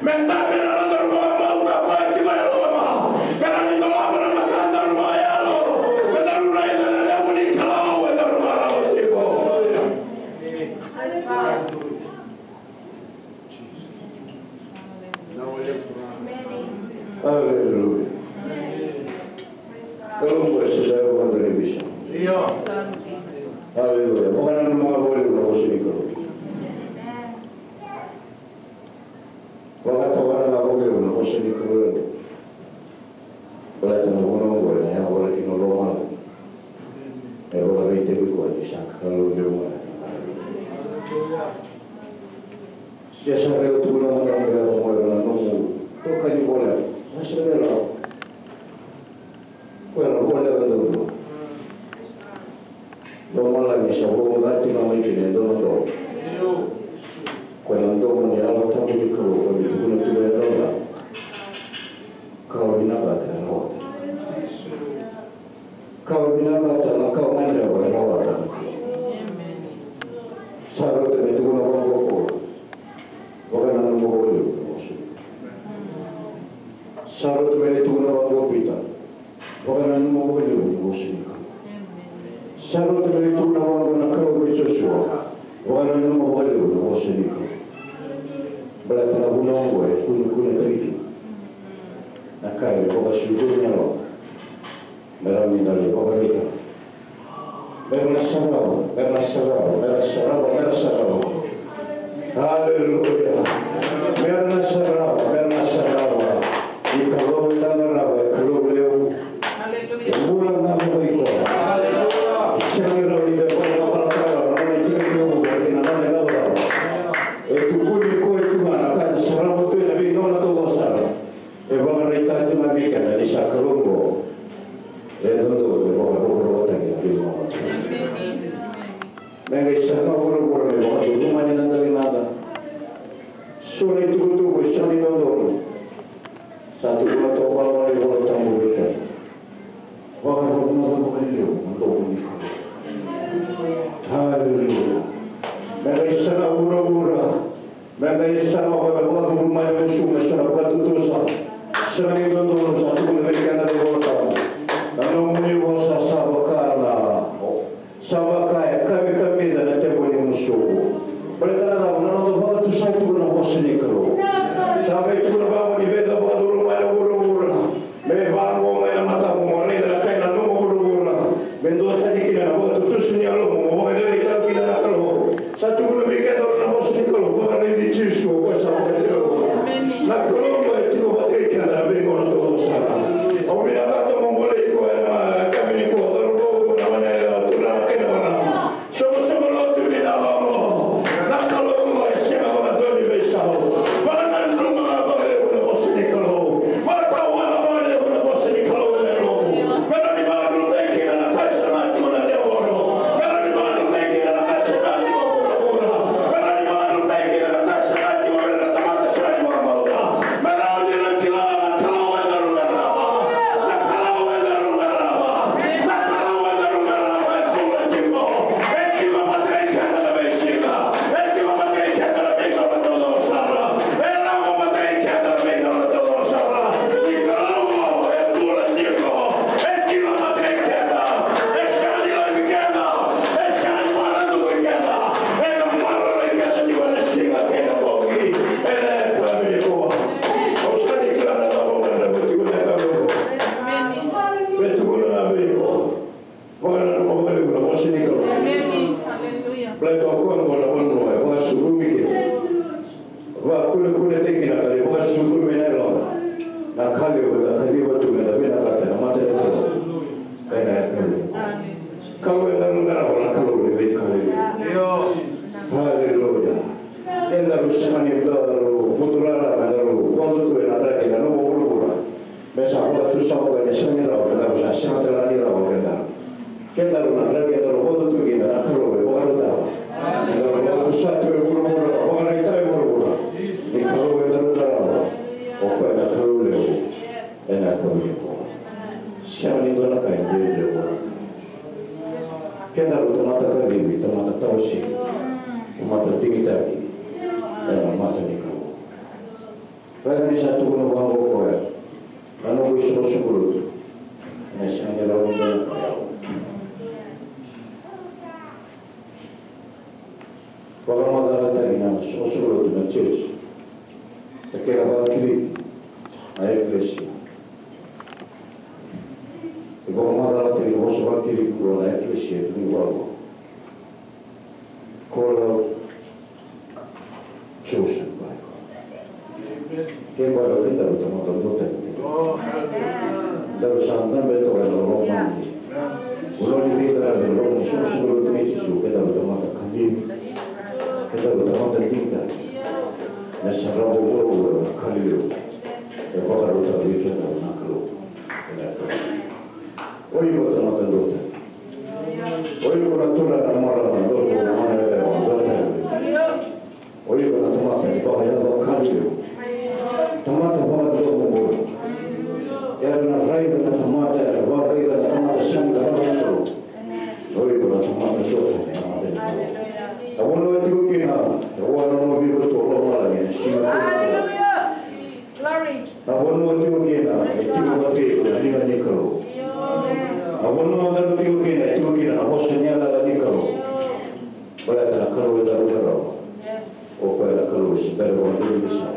Me dabe na nodaru vakabauta koya tiko e loma. Me rawa ni dolava na matadaru vakayalo. Me daru raica na levu ni Kalou e daru marau tiko. Aleluya. Kalou qo e sa dau vakadua ni veisau. Aleluya. Vakananuma ga vakalevu na vosa ni Kalou. Vakatawana ga vakalevu na vosa ni Kalou. Baleta na vuna oqo ena yavala kina na lomalagi. E vakaraitaki koya ni sa Kalou levu ga. Ia sa raica tu na mata, na nomu itokani voleka. Sa raica. Koya na voleka dodonu. Lomalagi sa voqa tiko mai kina e dua na domo. Koya na domo ni Yalo Tabu ni Kalou, koya me tukuna tu e dua na ka o vinakata e rawata. Ka o vinakata, na ka o gadreva e rawata. Sa rauta me tukuna vaqo o Paula. Vakananuma vakalevu na vosa ni Kalou. Sa rauta me tukuna vaqo o Pita. Vakananuma vakalevu na vosa ni Kalou. Sa rauta me tukuna vaqo na Kalou vei Josua. Vakananuma vakalevu na vosa ni Kalou. Baleta na vuna oqo e kunekune tiko na ka e vakasucumi ni yalo. Me rawa ni da lai vakaraitaka. Me ra na sarava, me ra na sarava, me ra na sarava, me ra na sarava. Aleluya. Me ra na sarava, me ra na sarava. Ni Kalou eda qarava, e Kalou levu. Aleluya. E bula ga vakaikoya. Aleluya. E sega ni rawa ni da vakavalataka na nona itukutuku, na nona icavacava. E tukuni koya tu ga na ka eda sarava tu ena veigauna taucoko sara. E vakaraitaka tu ga vei keda ni sa Kalou oqo e dodonu me vakarokorokotaki na veigauna. Me qai saga vuravura me vakacuruma ni na daligada. So na itukutuku e sega ni dodonu. Sa tukuna toka vua na iVola Tabu vei keda. Vakarogoca vakalevu na domo ni Kalou. Aleluya. Me qai saga vuravura. Me qai saga o koya me vakacuruma na gusumu eso na vakatutusa. Sega ni dodonu, sa tukuna vei keda na iVola Tabu. Na nomuni vosa sa vaka na, sa vaka e kamikamica na tebo ni gusumu. Baleta na cava? Na noda vakatusa tiko na vosa ni Kalou. Sa qai tukuna vaqo ni veica vakacuruma na vuravura. Me vaqo mai na matamu mo raica na ka e nanuma vuravura. Me dua tani kina na vakatutusa ni yalomu mo vakalailaitaka kina na Kalou. Sa tukuna vei keda na vosa ni Kalou, vakaraici Jisu, o koya sa vakatau. Na Kalou e tiko vata kei keda. Na ka levu eda kaciva tu meda vinakata ena mata ni Kalou. Ena yakavi nikua. Kalou eda qarava na Kalou ni veika lelevu. Haleluya. Kedaru sega ni daru buturara, kedaru vodo tu ena draki ena nomu vuravura. Me sa vakatusa o koya ni sega ni rawa, kedaru sa sega tale ga ni rawa o kedaru. Kedaru na draki kedaru vodo tu kina, na Kalou e vakarautaka. Kedaru vakatusa tu e vuravura, vakaraitaka e vuravura ni Kalou edaru qarava, o koya na Kalou levu. Ena yakavi nikua. Sega ni dua na ka e dredre vua. Kedaru tamata kacivi, tamata tawasei, tamata digitaki ena mata ni Kalou. Raica ni sa tukuna vaqo o koya, na noqu isoqosoqo lotu ena sega ni rawa ni dua na ka. Vakamacalataki na soqosoqo lotu na church. Na kena vakakiliki na ekelesia. E vakamacalataki na vosa vakakiliki qo na ekelesia, e tukuni vaqo: Call out, chosen by God. Kevaka o kedaru tamata duatani, daru sa dabe toka ena loma ni vanua ni veiqaravi, ena loma ni soqosoqo lotu nei Jisu, kedaru tamata kacivi, kedaru tamata digitaki. Me sarava vuravura na ka lelevu e vakarautaka vei kedaru na Kalou. Ena Kalou. O iko tamata duatani. O iko na turaga, na marama, na cauravou, na goneyalewa duatani. O iko na tamata ni vakayaco ka lelevu. Tamata vakadomobula. Era na raica na tamata, era na vakaraica na tamata sega ni qarava na Kalou. O iko na tamata duatani ena mata ni Kalou. Na vanua o tiko kina, e vua na nomu veivueti o lomalagi ena siga nikua. Na vanua o tiko kina, e tiko vata kei iko na liga ni Kalou. Na vanua o daru tiko kina, e tiko kina na vosa ni yalayala ni Kalou. Baleta na Kalou edaru qarava, o koya na Kalou se bera vakadua ni sa.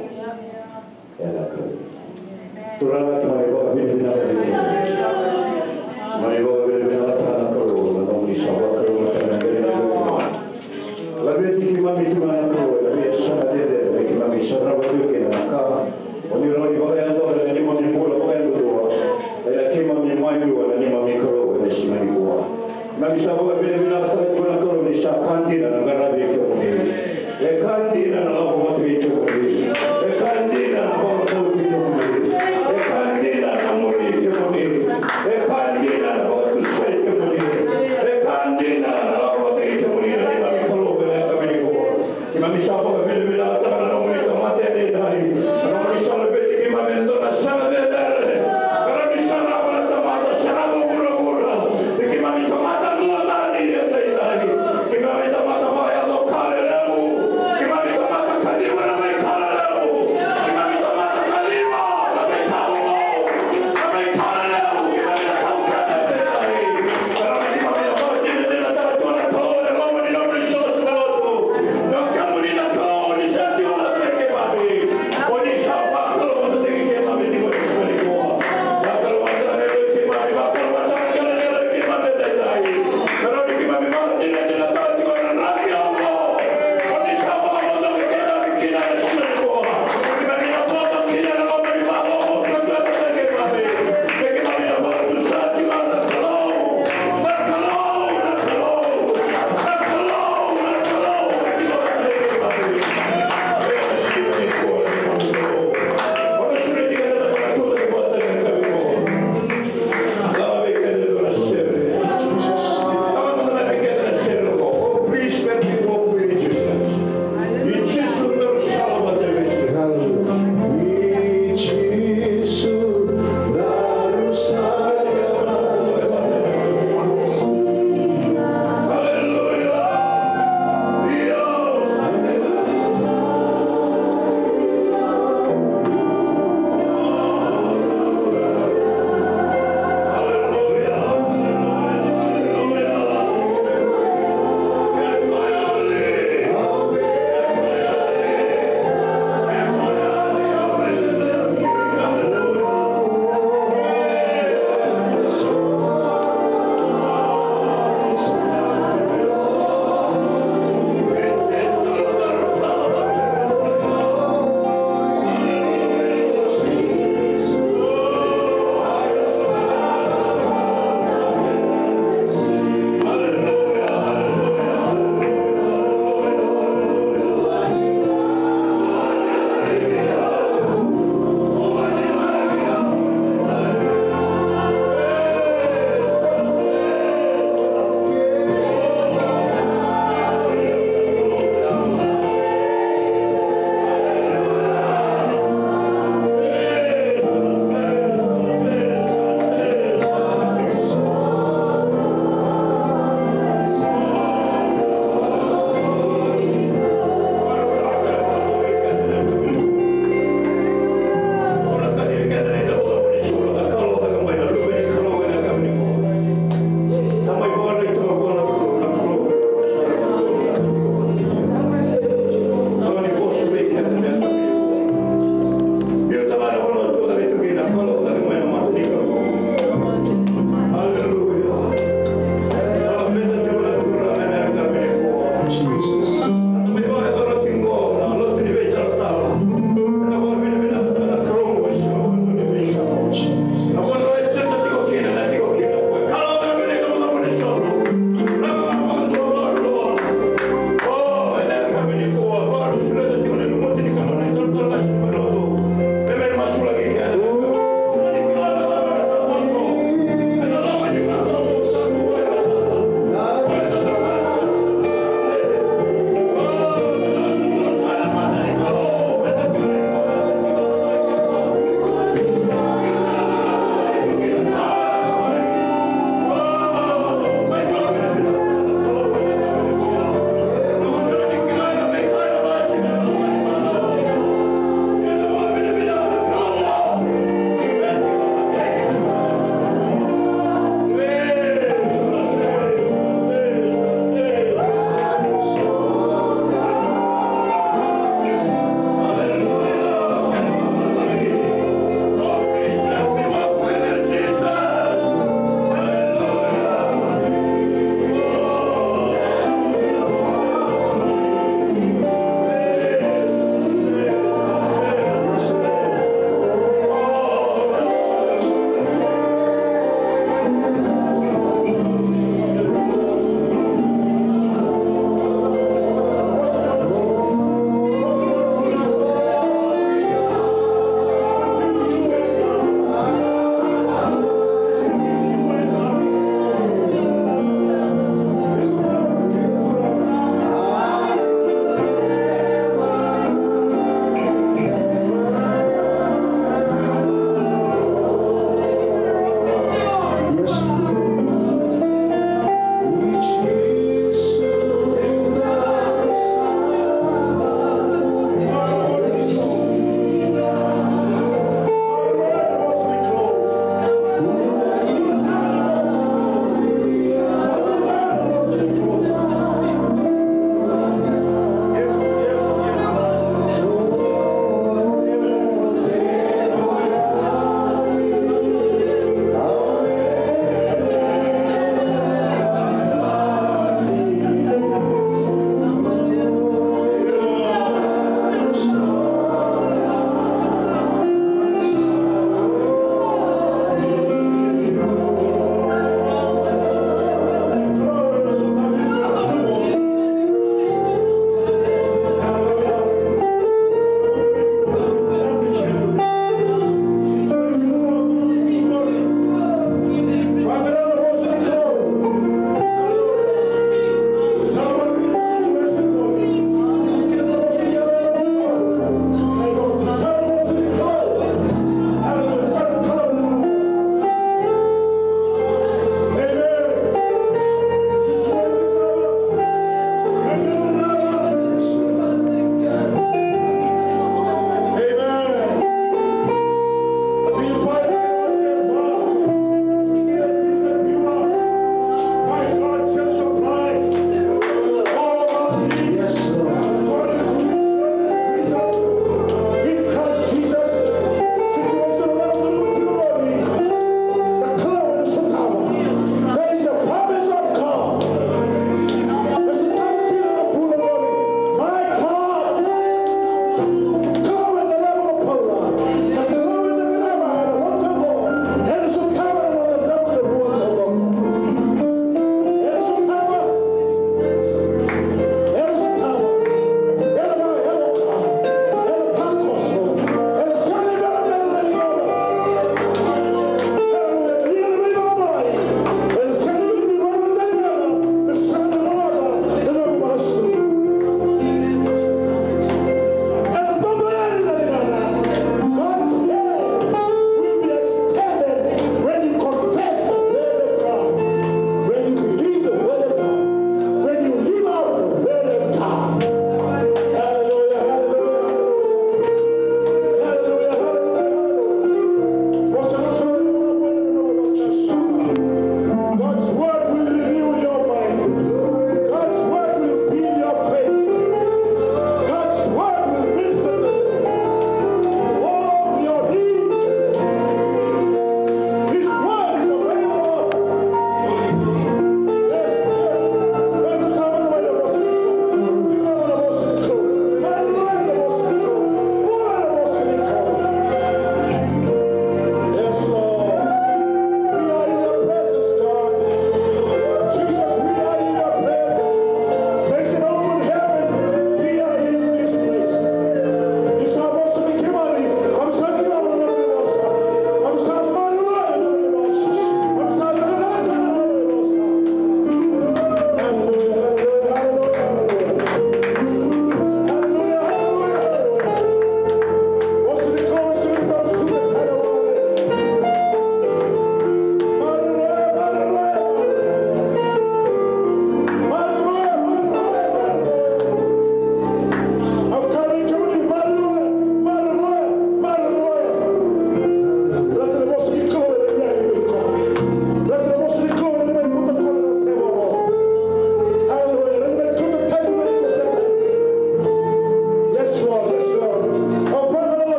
Ena Kalou. Turaga, keimami vakavinavinaka vei kemuni. Keimami vakavinavinakataka na Kalou na nomuni sa vakalougatataka na qele ni lotu. Laveti keimami tu ga na Kalou ena veiyasana cecere me keimami sarava tiko kina na ka o ni rawa ni vakayacora ena neimami bula vakayadudua. Ena keimami maliwa na neimami Kalou ena siga nikua. Keimami sa vakavinavinakataka tiko na Kalou ni sa ka dina na